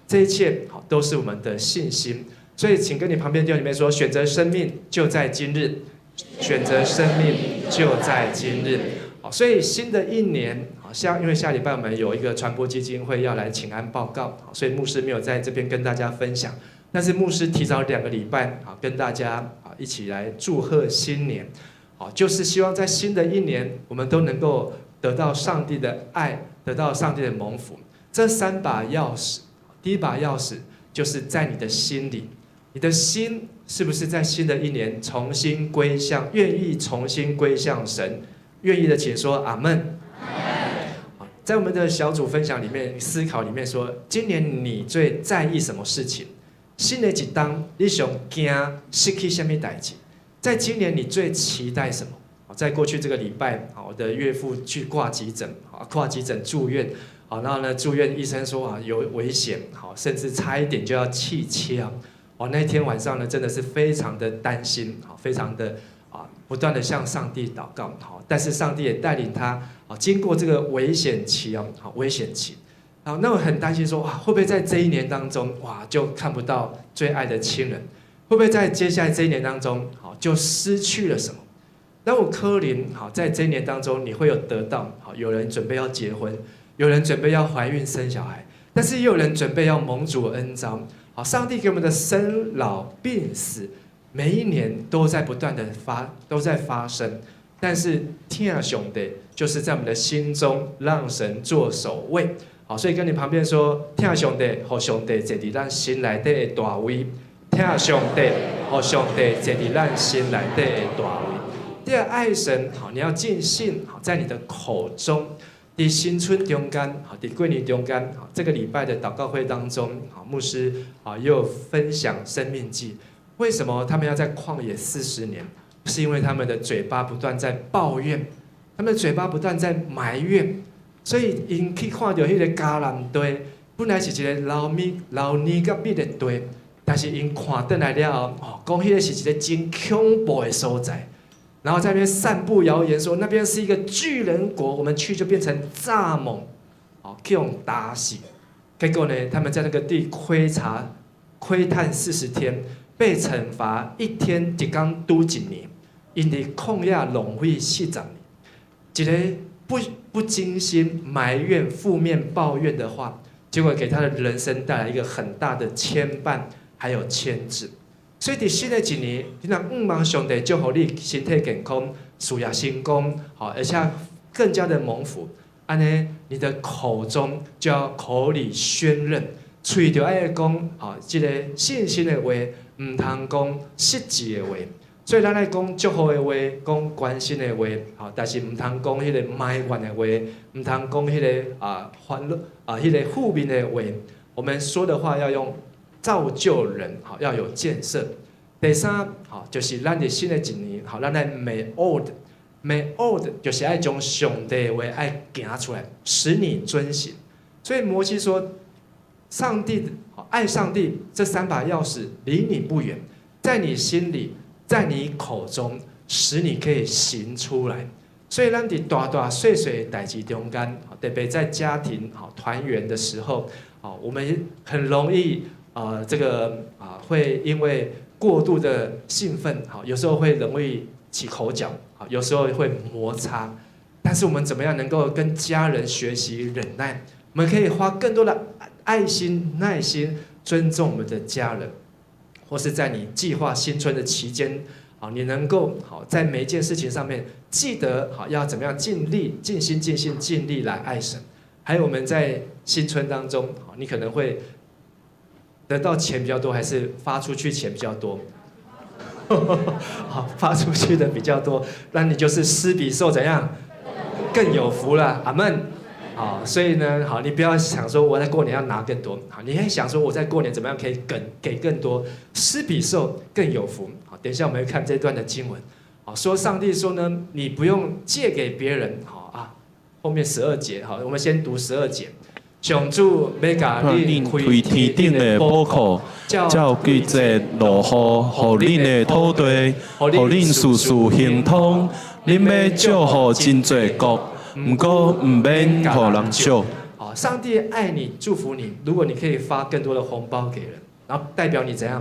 這一切好都是我們的信心。所以，請跟你旁邊弟兄姊妹說，選擇生命就在今日。選擇生命就在今日。好，所以新的一年，好像因為下禮拜我們有一個傳播基金會要來請安報告，所以牧師沒有在這邊跟大家分享。但是牧師提早2個禮拜啊，跟大家啊一起來祝賀新年，好，就是希望在新的一年，我們都能夠得到上帝的愛，得到上帝的蒙福。這三把鑰匙，第一把鑰匙就是在你的心裡，你的心是不是在新的一年重新歸向，願意重新歸向神？願意的，請說阿門。在我們的小組分享裡面，思考裡面說，今年你最在意什麼事情？新的一冬，你上驚失去啥物代誌？在今年你最期待什麼？在過去這個禮拜，我的岳父去掛急診，掛急診住院，好，然後呢，住院醫生說啊有危險，好，甚至差一點就要氣切啊。我那天晚上呢，真的是非常的擔心，好，非常的啊，不斷的向上帝禱告，好，但是上帝也帶領他啊，經過這個危險期啊，好，危險期。好，那我很擔心說，哇，會不會在這一年當中，哇，就看不到最愛的親人？會不會在接下來這一年當中，好，就失去了什麼？那有可能，好，在這一年當中，你會有得到，好，有人準備要結婚，有人準備要懷孕生小孩，但是也有人準備要蒙主恩召。好，上帝給我們的生老病死，每一年都在不斷的發，都在發生。但是疼上帝就是在我們的心中，讓神做首位。好，所以跟你旁邊說，疼上帝，予上帝坐佇咱心內底的大位；疼上帝，予上帝坐佇咱心內底的大位。第二，愛神，好，你要盡性，好，在你的口中，佇新春中間，好，佇過年中間，好，這個禮拜的禱告會當中，好，牧師啊又分享申命記，為什麼他們要在曠野40年？是因為他們的嘴巴不斷在抱怨，他們的嘴巴不斷在埋怨。所以𪜶去看著彼个迦南地，本來是一个流蜜流奶佮蜜的地，但是𪜶看轉來了後，哦，講彼个是一个真恐怖的所在，然後在那邊散布謠言說那邊是一個巨人國，我們去就變成蚱蜢，哦，去予打死。結果呢，他們在那個地窺查、窺探40天，被懲罰一天一工拄一年，𪜶佇曠野浪費四十年，一个不經心埋怨、負面抱怨的話，結果給他的人生帶來一個很大的牽絆，還有牽制。所以佇新的一年，你若向望上帝祝福你身體健康、事業成功，好，而且更加的蒙福。按呢，你的口中就要口裡宣認，喙就愛講，好，這个信心的話，毋通講失志的話。所以咱愛講祝福的話，講關心的話，吼，但是毋通講彼个埋怨的話，毋通講彼个啊煩惱啊，彼个負面的話。我們說的話要用造就人，好，要有建設。第三，好，就是咱佇新的一年，好，咱愛 meod，meod 就是愛將上帝的話愛行出來，使你遵行。所以摩西說，上帝愛上帝這三把鑰匙離你不遠，在你心裡。在你口中，使你可以行出來。所以，咱佇大大細細的代誌中間，特別在家庭好團圓的時候，我們很容易啊，這個啊，會因為過度的興奮，好，有時候會容易起口角，好，有時候會摩擦。但是我們怎麼樣能夠跟家人學習忍耐？我們可以花更多的愛心、耐心，尊重我們的家人。或是在你計劃新春的期間，好，你能夠好在每一件事情上面記得好要怎麼樣盡力、盡心、盡性、盡力來愛神。還有我們在新春當中，好，你可能會得到錢比較多，還是發出去錢比較多？好，發出去的比較多，那你就是施比受怎樣更有福了。阿門。好，所以呢，好，你不要想說我在過年要拿更多，好，你可以想說我在過年怎麼樣可以給更多，施比受更有福。好，等一下我們會看這段的經文。好，說上帝說呢，你不用借給別人。好啊，後面十二節，好，我們先讀十二節。上主欲共恁開天頂的寶庫，照季節落雨，予恁的土地，予恁事事亨通。恁欲祝福真濟國，毋過毋免予人借。好，上帝愛你，祝福你。如果你可以發更多的紅包給人，然後代表你怎樣？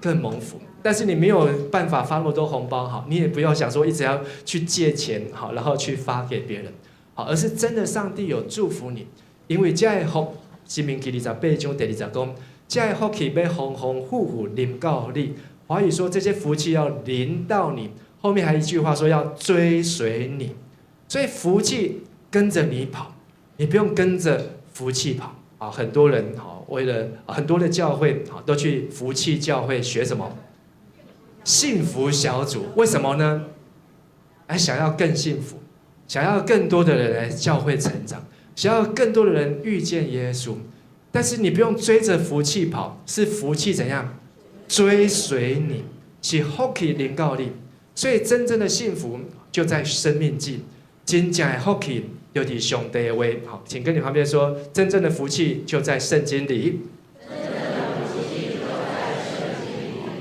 更蒙福。但是你沒有辦法發那麼多紅包，哈，你也不要想說一直要去借錢，好，然後去發給別人，好，而是真的上帝有祝福你，因為這个福，申命記28章第2節講，這个福氣欲豐豐富富臨到你。華語說這些福氣要臨到你，後面還有一句話說要追隨你，所以福氣跟着你跑，你不用跟着福氣跑啊。很多人哈，為了很多的教會啊，都去福氣教會學什麼？幸福小組，為什麼呢？哎，想要更幸福，想要更多的人來教會成長，想要更多的人遇見耶穌。但是你不用追着福氣跑，是福氣怎樣追隨你，是福氣臨到你。所以真正的幸福就在申命記，真正的福氣就佇上帝的話。好，請跟你旁邊說，真正的福氣就在聖經裡。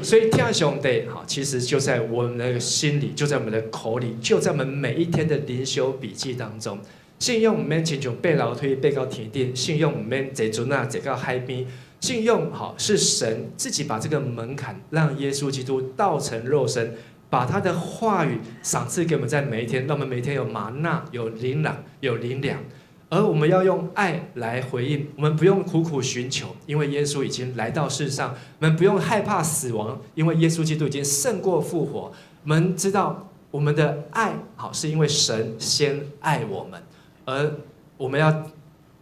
所以聽上帝，好，其實就在我們的心裡，就在我們的口裡，就在我們每一天的靈修筆記當中。信仰毋免親像爬樓梯爬到天頂，信仰毋免坐船仔坐到海邊。信仰好是神自己把這個門檻，讓耶穌基督道成肉身，把他的話語賞賜給我們，在每一天，讓我們每天有嗎哪、有靈糧、有靈糧。而我們要用愛來回應，我們不用苦苦尋求，因為耶穌已經來到世上。我們不用害怕死亡，因為耶穌基督已經勝過復活。我們知道我們的愛好是因為神先愛我們，而我們要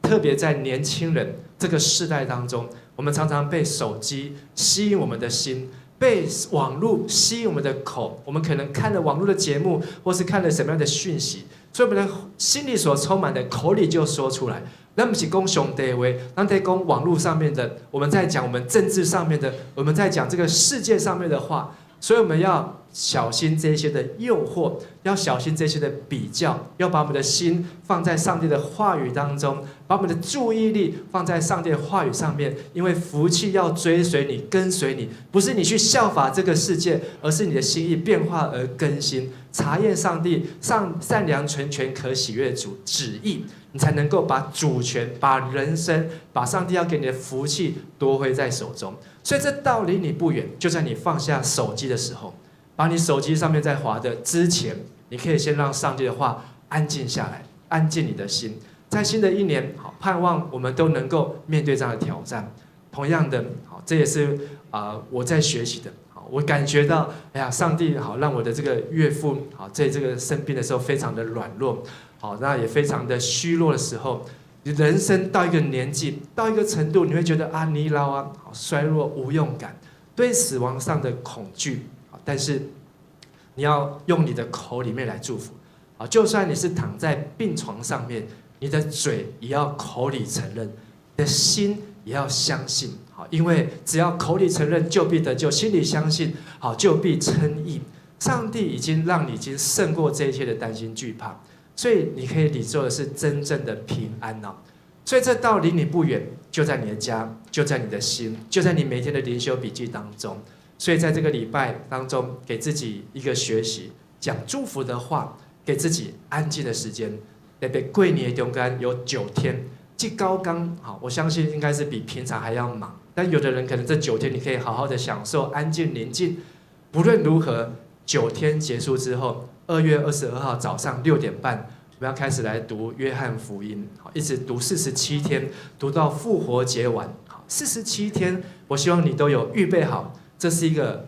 特別在年輕人這個世代當中，我們常常被手機吸引我們的心，被網絡吸引我們的口，我們可能看了網絡的節目，或是看了什麼樣的訊息。所以我們的心裡所充滿的，口裡就說出來。咱毋是講上帝話，咱在講網絡上面的，我們在講我們政治上面的，我們在講這個世界上面的話。所以我們要小心這些的誘惑，要小心這些的比較，要把我們的心放在上帝的話語當中，把我們的注意力放在上帝的話語上面。因為福氣要追隨你，跟隨你，不是你去效法這個世界，而是你的心意變化而更新，查驗上帝上善良、純全、可喜悅主旨意，你才能夠把主權、把人生、把上帝要給你的福氣奪回在手中。所以這道離你不遠，就在你放下手機的時候，把你手機上面在滑的之前，你可以先讓上帝的話安靜下來，安靜你的心。在新的一年，好，盼望我們都能夠面對這樣的挑戰。同樣的，好，這也是啊我在學習的。好，我感覺到，哎呀，上帝好讓我的這個岳父好在這個生病的時候非常的軟弱，好，那也非常的虛弱的時候。人生到一個年紀，到一個程度，你會覺得啊，年老啊，好衰弱無用感，對死亡上的恐懼。但是你要用你的口裡面來祝福啊，就算你是躺在病床上面，你的嘴也要口裡承認，你的心也要相信。好，因為只要口裡承認，就必得救；心裡相信，好，就必稱義。上帝已經讓你已經勝過這一切的擔心懼怕。所以你可以領受的是真正的平安哦。所以這道離你不遠，就在你的家，就在你的心，就在你每天的靈修筆記當中。所以在這個禮拜當中，給自己一個學習，講祝福的話，給自己安靜的時間。特別過年中間有9天，這九工好，我相信應該是比平常還要忙。但有的人可能這九天你可以好好的享受安靜寧靜。不論如何，九天結束之後，2月22號早上6點半，我們要開始來讀約翰福音，好，一直讀四十七天，讀到復活節完。好，四十七天，我希望你都有預備好。這是一個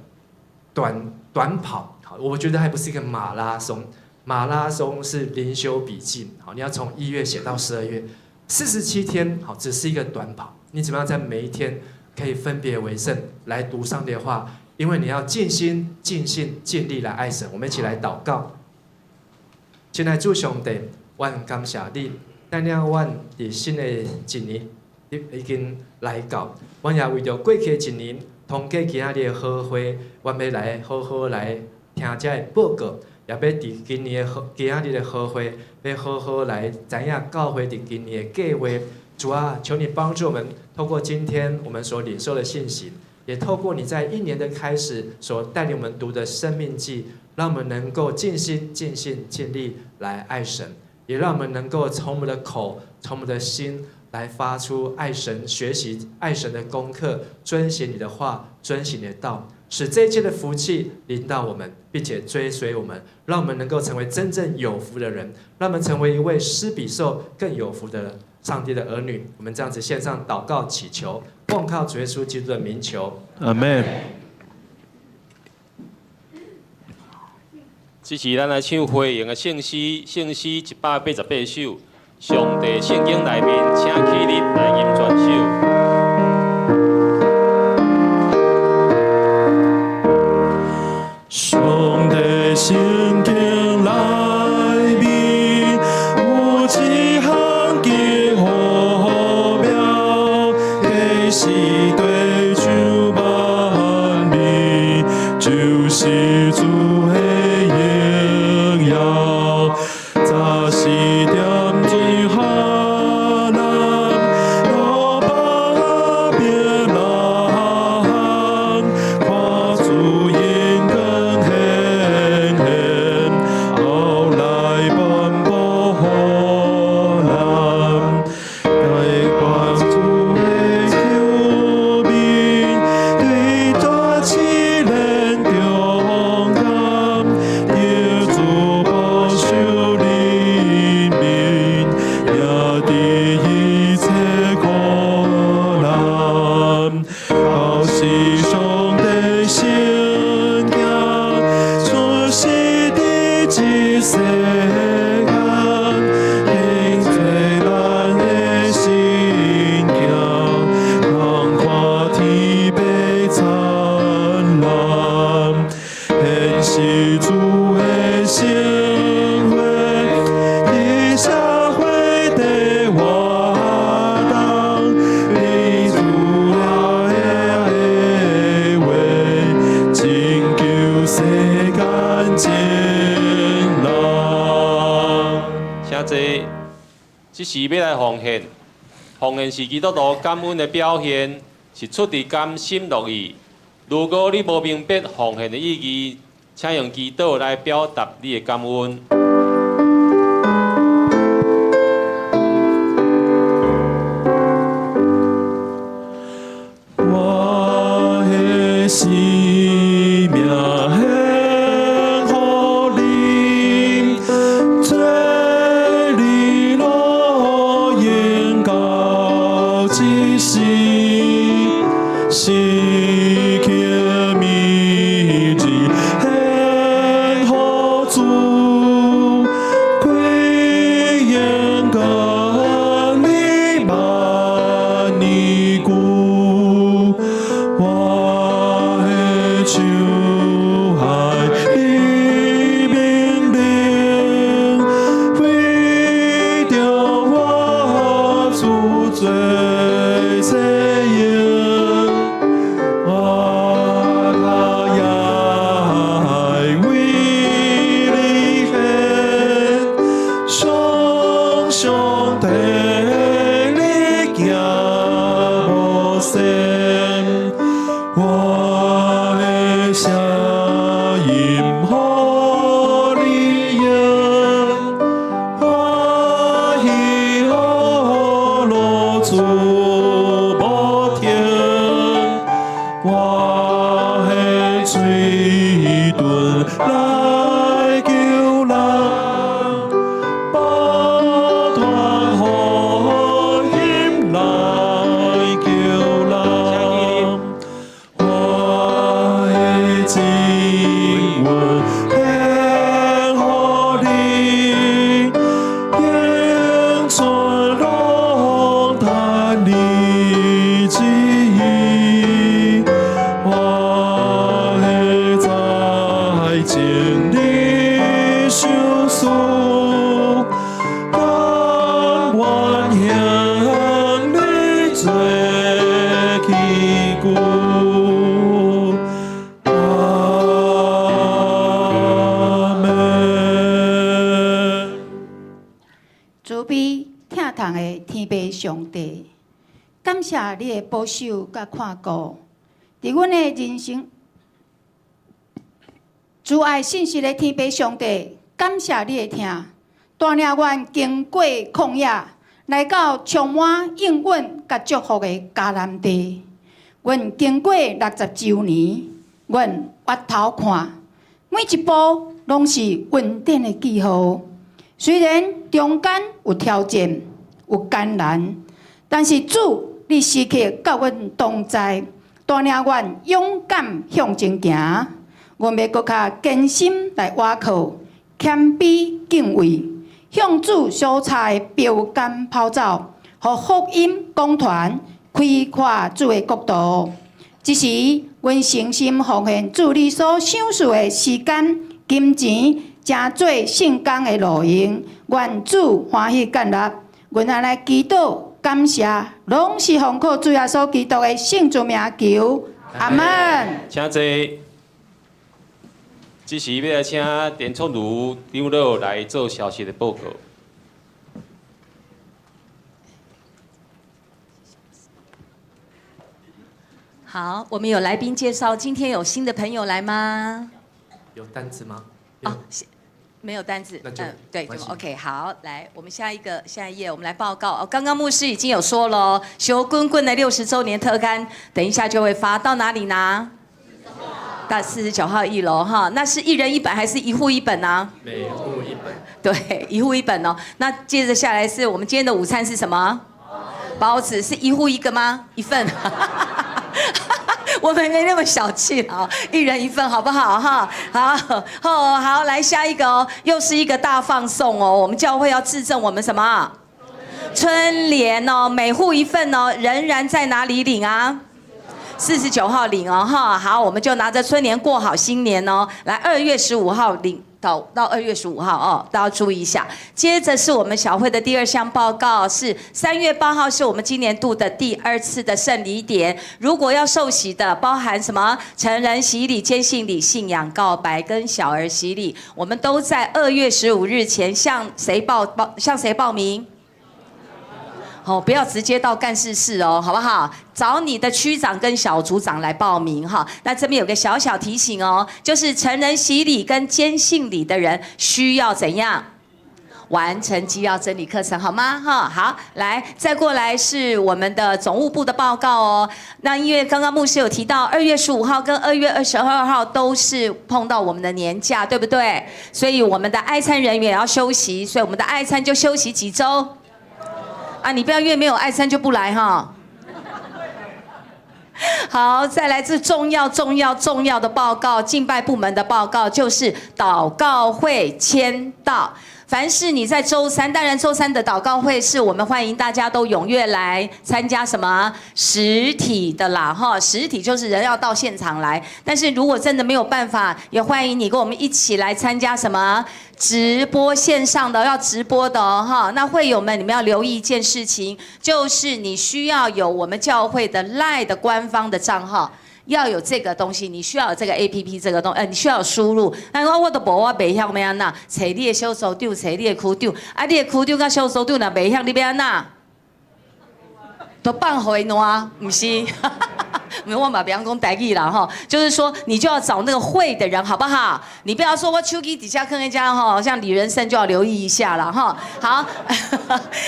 短短跑，好，我覺得還不是一個馬拉松。馬拉松是靈修筆記，好，你要從1月寫到12月，四十七天，好，只是一個短跑。你怎麼樣在每一天可以分別為聖來讀上帝的話？因為你要盡心、盡性、盡力來愛神。我們一起來禱告。親愛主上帝，阮感謝你，帶領阮佇新的一年已經來到，阮也為著過去的一年，通過今仔日的好會，阮欲來好好來聽這个報告，也欲佇今年的今仔日的好會，欲好好來知影教會佇今年的計劃。主啊，求你幫助我們，透過今天我們所領受的信息，也透過你在一年的開始所帶領我們讀的申命記，讓我們能夠盡心、盡性、盡力來愛神，也讓我們能夠從我們的口、從我們的心來發出愛神、學習愛神的功課，遵行你的話，遵行你的道。使這一切的福氣臨到我們，並且追隨我們，讓我們能夠成為真正有福的人，讓我們成為一位施比受更有福的上帝的兒女。我們這樣子獻上禱告祈求，奉靠主耶穌基督的名求。阿門。這是咱來唱回應的聖詩，聖詩188首。上帝聖經內面，請起立來吟全首。上帝聖經內面有一項極奧妙，彼是地上萬民，就是主的榮耀。早時點水哈南，路北邊南，看主榮光顯現，後來頒布予咱，來關主的求命，對大試煉中間，得主保守人民，也佇一切苦難，到時上帝聖行，出現佇這世間，興做咱的心行，通看天父燦爛，顯示主的聖話，佇社會的活動，你主了的話，拯救世間眾人。請坐，這時欲來奉獻，奉獻是基督徒感恩的表現，是出自甘心樂意。如果你無明白奉獻的意義，請用祈禱來表達你的感恩。我的生命獻予你，做你樂園到這時，時刻銘記獻予主，歸榮給你萬年久。我的手愛你命令，為著我主做洗用，我跤也愛為你獻，常常替你行無線。我的聲音予你用，歡喜樂主無停，我的嘴唇來求人，不斷福音來求人。我的指紋獻予你，永存攏趁你旨意。我的才情你相思，甘願向你做器具。阿們。慈悲疼痛的天父上帝，感謝你的保守佮看顧，佇阮的人生，慈愛信實的天父上帝，感謝你的疼，帶領阮經過曠野，來到充滿應允佮祝福的迦南地。阮經過60週年，願回頭看，每一步攏是恩典的記號。雖然中間有挑戰、有艱難，但是主，你時刻佮阮同在，帶領阮勇敢向前行。阮欲閣較堅心來倚靠，謙卑敬畏，向主所插的標竿跑走，予福音廣傳，開闊主的國度。這時，阮誠心奉獻主你所賞賜的時間、金錢，成做聖工的路用。願主歡喜接納。阮按呢祈禱感謝，攏是奉靠主耶穌基督的聖尊名求。阿門。請坐。這時欲來請田聰如長老來做消息的報告。好，我們有來賓介紹，今天有新的朋友來嗎？有單子嗎？哦，沒有單子。那就對，就 OK。好，來，我們下一個下一頁，我們來報告。哦，剛剛牧師已經有說了，燒滾滾的60週年特刊，等一下就會發到哪裡呢？到49號一樓哈，那是一人一本還是一戶一本呢？每戶一本。對，一戶一本哦。那接着下來是我們今天的午餐是什麼？包子是一戶一個嗎？一份。我們沒那麼小氣啊，一人一份好不好哈？好，好，好，來下一個哦，又是一個大放送哦。我們教會要致贈我們什麼？春聯哦，每戶一份哦，仍然在哪裡領啊？49號領哦，哈，好，我們就拿着春聯過好新年哦。來，2月15號領到2月15號哦，大家注意一下。接着是我們小會的第二項報告，是3月8號，是我們今年度的第二次的聖禮典。如果要受洗的，包含什麼成人洗禮、堅信禮、信仰告白跟小兒洗禮，我們都在2月15日前向誰報名？哦，不要直接到幹事室哦，好不好？找你的區長跟小組長來報名哈。那這邊有個小小提醒哦，就是成人洗禮跟堅信禮的人需要怎樣完成基要真理課程，好嗎？哈，好，來，再過來是我們的總務部的報告哦。那因為剛剛牧師有提到，2月15號跟2月22號都是碰到我們的年假，對不對？所以我們的愛餐人員也要休息，所以我們的愛餐就休息幾週。啊，你不要越沒有愛餐就不來哈。好，再來這重要重要重要的報告，敬拜部門的報告就是禱告會簽到。凡是你在週三，當然週三的禱告會是我們歡迎大家都踴躍來參加什麼實體的啦，哈，實體就是人要到現場來。但是如果真的沒有辦法，也歡迎你跟我們一起來參加什麼直播線上的，要直播的哦，哈。那會友們，你們要留意一件事情，就是你需要有我們教會的 LINE 的官方的賬號。要有這個東西，你需要有這個 APP 這個東，你需要有輸入。那我我都無，我袂曉欲按怎，揣你的小組長，揣你的區長，啊，你的區長佮小組長若袂曉，你欲按怎？都放予伊爛，毋是？我嘛袂曉講台語啦吼，就是說你就要找那個會的人，好不好？你不要說我手機底下坑人家吼，像李仁勝就要留意一下了哈。好，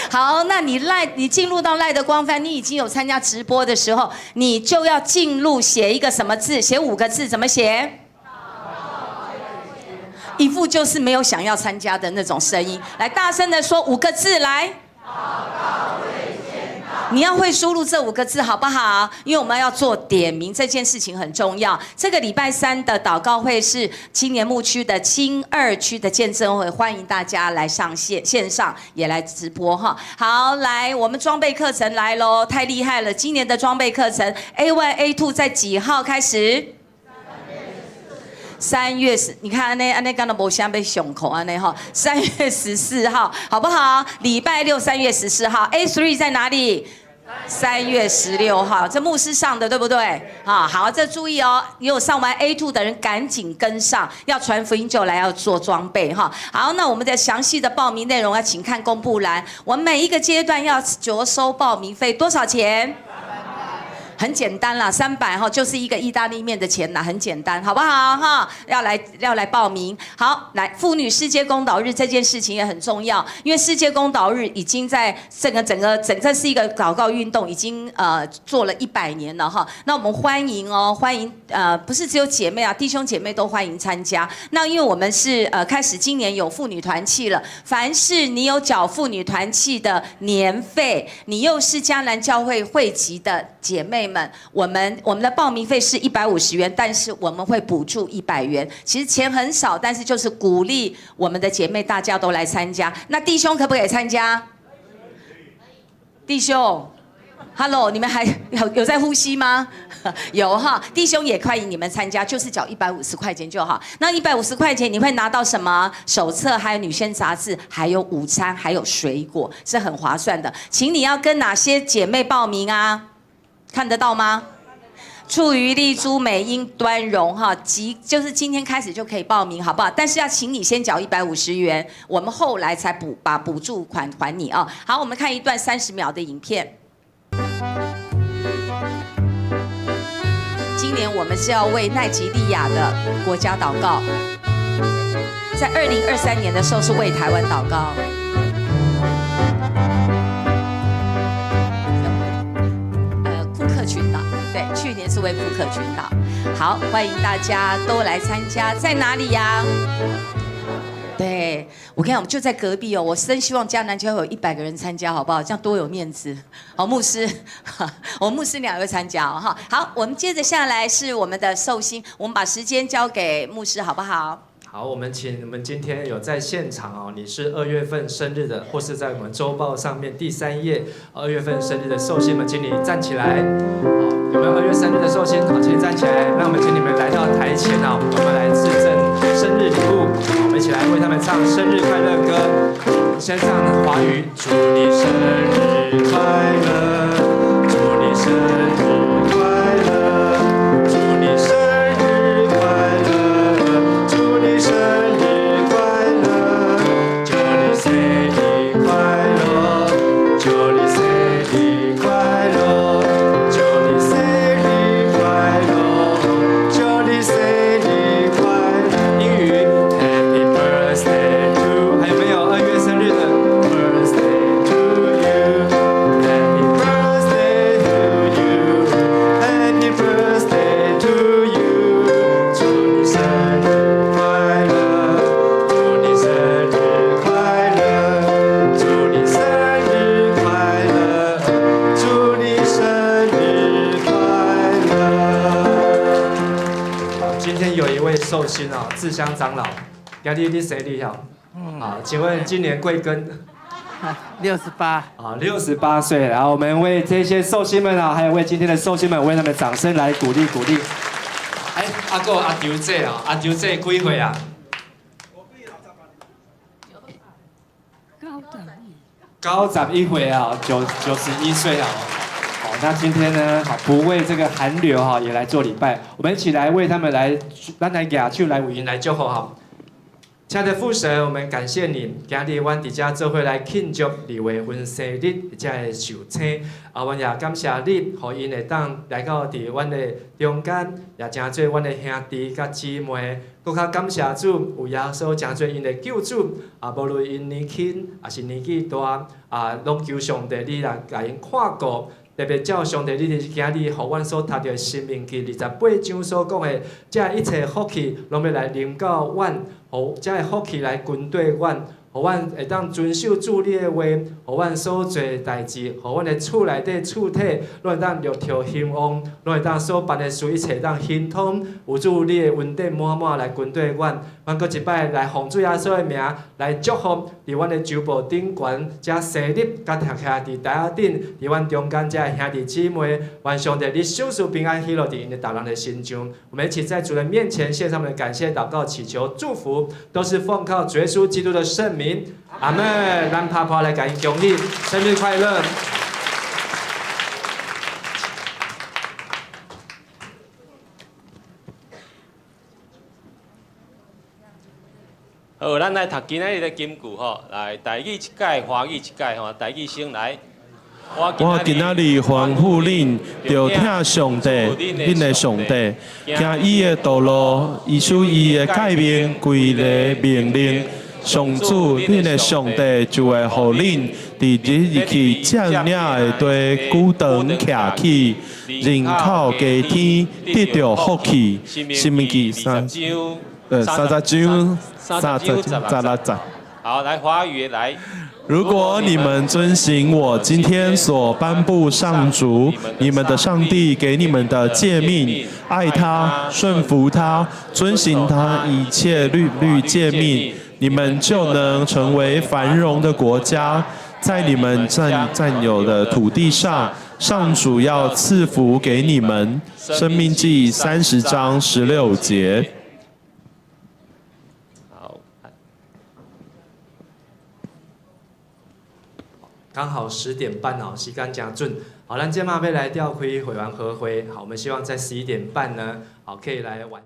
好，那你 LINE，你進入到 LINE 的官方，你已經有參加直播的時候，你就要進入寫一個什麼字？寫五個字，怎麼寫？一副就是沒有想要參加的那種聲音，來大聲的說五個字來。你要會輸入這五個字，好不好？因為我們要做點名這件事情很重要。這個禮拜三的禱告會是青年牧區的青二區的見證會，歡迎大家來上線線上也來直播哈。好，來我們裝備課程來嘍，太厲害了！今年的裝備課程 A1 A2 在幾號開始？3月10，你看按呢按呢敢若無啥欲上課按呢吼，3月14號，好不好？禮拜六3月14號，A3 在哪裡？3月16號，這牧師上的對不對？啊，好，這注意哦，有上完 A2 的人趕緊跟上，要傳福音就來要做裝備哈。好，那我們的詳細的報名內容要請看公布欄。我們每一個階段要酌收報名費多少錢？很簡單啦，300哈，就是一個意大利麵的錢啦，很簡單，好不好哈？要來報名。好，來婦女世界公禱日這件事情也很重要，因為世界公禱日已經在這個整個整個是一個禱告運動，已經做了100年了哈。那我們歡迎哦，歡迎不是只有姐妹啊，弟兄姐妹都歡迎參加。那因為我們是開始今年有婦女團契了，凡是你有繳婦女團契的年費，你又是迦南教會會籍的姐妹們，我們的報名費是150元，但是我們會補助100元。其實錢很少，但是就是鼓勵我們的姐妹大家都來參加。那弟兄可不可以參加？弟兄，Hello，你們還有在呼吸嗎？有哈，弟兄也歡迎你們參加，就是繳一百五十塊錢就好。那一百五十塊錢你會拿到什麼？手冊，還有女生雜誌，還有午餐，還有水果，是很划算的。請你要跟哪些姐妹報名啊？看得到嗎？處於麗珠、美英、端榮哈，即就是今天開始就可以報名，好不好？但是要請你先繳一百五十元，我們後來才補把補助款還你啊。好，我們看一段30秒的影片。今年我們是要為奈及利亞的國家禱告，在2023年的時候是為台灣禱告。庫克群島，對，去年是為庫克群島。好，歡迎大家都來參加，在哪裡呀？對，我跟你講，我們就在隔壁哦。我真希望迦南教會有100個人參加，好不好？這樣多有面子。好，牧師，我們牧師兩位參加哦。哈，好，我們接着下來是我們的壽星，我們把時間交給牧師，好不好？好，我們請我們今天有在現場哦，你是二月份生日的，或是在我們週報上面第三頁二月份生日的壽星們，請你站起來。好，有沒有二月生日的壽星？好，請你站起來。那我們請你們來到台前哦，我們來致贈生日禮物。我們一起來為他們唱生日快樂歌。先唱華語，祝你生日快樂，祝你生日快樂，祝你生日快樂，祝你生日快樂，祝你生日快樂，祝你生日快樂，祝你生日快樂，祝你生日快樂。英語 Happy birthday to，還有沒有二月生日的 Birthday to you，Happy birthday to you，Happy birthday to you，祝你生日快樂，祝你生日快樂，祝你生日快樂，祝你生日快樂。今天有一位壽星哦，志香長老，今日你生日哦？好，請問今年貴庚？ 68。啊，68歲。然後我們為這些壽星們啊，還有為今天的壽星們，為他們掌聲來鼓勵鼓勵。哎，阿哥阿丟姐啊，阿丟姐幾歲啊？91歲啊，91歲啊。好，那今天呢，好不畏這個寒流哈，也來做禮拜。我們一起來為他們來，咱來舉手來為𪜶來祝福哈。親愛的父神，我們感謝你，今日阮佇遮做伙來慶祝2月份生日這个壽星，啊，阮也感謝你，予𪜶會當來到佇阮的中間，也成做阮的兄弟佮姊妹。閣較感謝主，有耶穌成做𪜶的救主，啊，無論𪜶年輕抑是年紀大，啊，攏求上帝你來共𪜶看顧。特別照上帝，你佇今日予阮所讀著的申命記28章所講的，這一切福氣攏欲來臨到阮，予這个福氣來跟綴阮，予阮會當遵守主你的話，予阮所做的代誌，予阮的厝內底厝體攏會當得著興旺，攏會當所辦的事一切會當亨通，有主你的恩典滿滿來跟綴阮。阮閣一擺來奉主耶穌的名來祝福，佇阮的周報頂懸，遮生日佮徛徛佇台仔頂，佇阮中間遮的兄弟姊妹，願上帝你賞賜平安喜樂佇𪜶的逐人的身上。我們一起在主人面前獻上我們的感謝禱告、祈求、祝福，都是奉靠主耶穌基督的聖名。阿門。咱拍破來共𪜶恭喜，生日快樂！好，咱來讀今仔日的金句吼，來，台語一擺，華語一擺吼，台語先來。我今仔日吩咐恁，著疼上帝，恁的上帝，行伊的道路，依守伊的誡命、規例、命令。上主，恁的上帝就會予恁佇恁入去佔領的地久長徛起，人口加添，得著福氣。申命記三十章30章16節。好，來華語來。如果你們遵行我今天所頒布上主你們的上帝給你們的誡命，愛他、順服他、遵行他一切律律誡命，你們就能成為繁榮的國家，在你們佔有的土地上，上主要賜福給你們。申命記30章16節。好，剛好10點半哦，時間誠準。好，咱這馬欲來召開會員和會。好，我們希望在11點半呢，好，可以來完。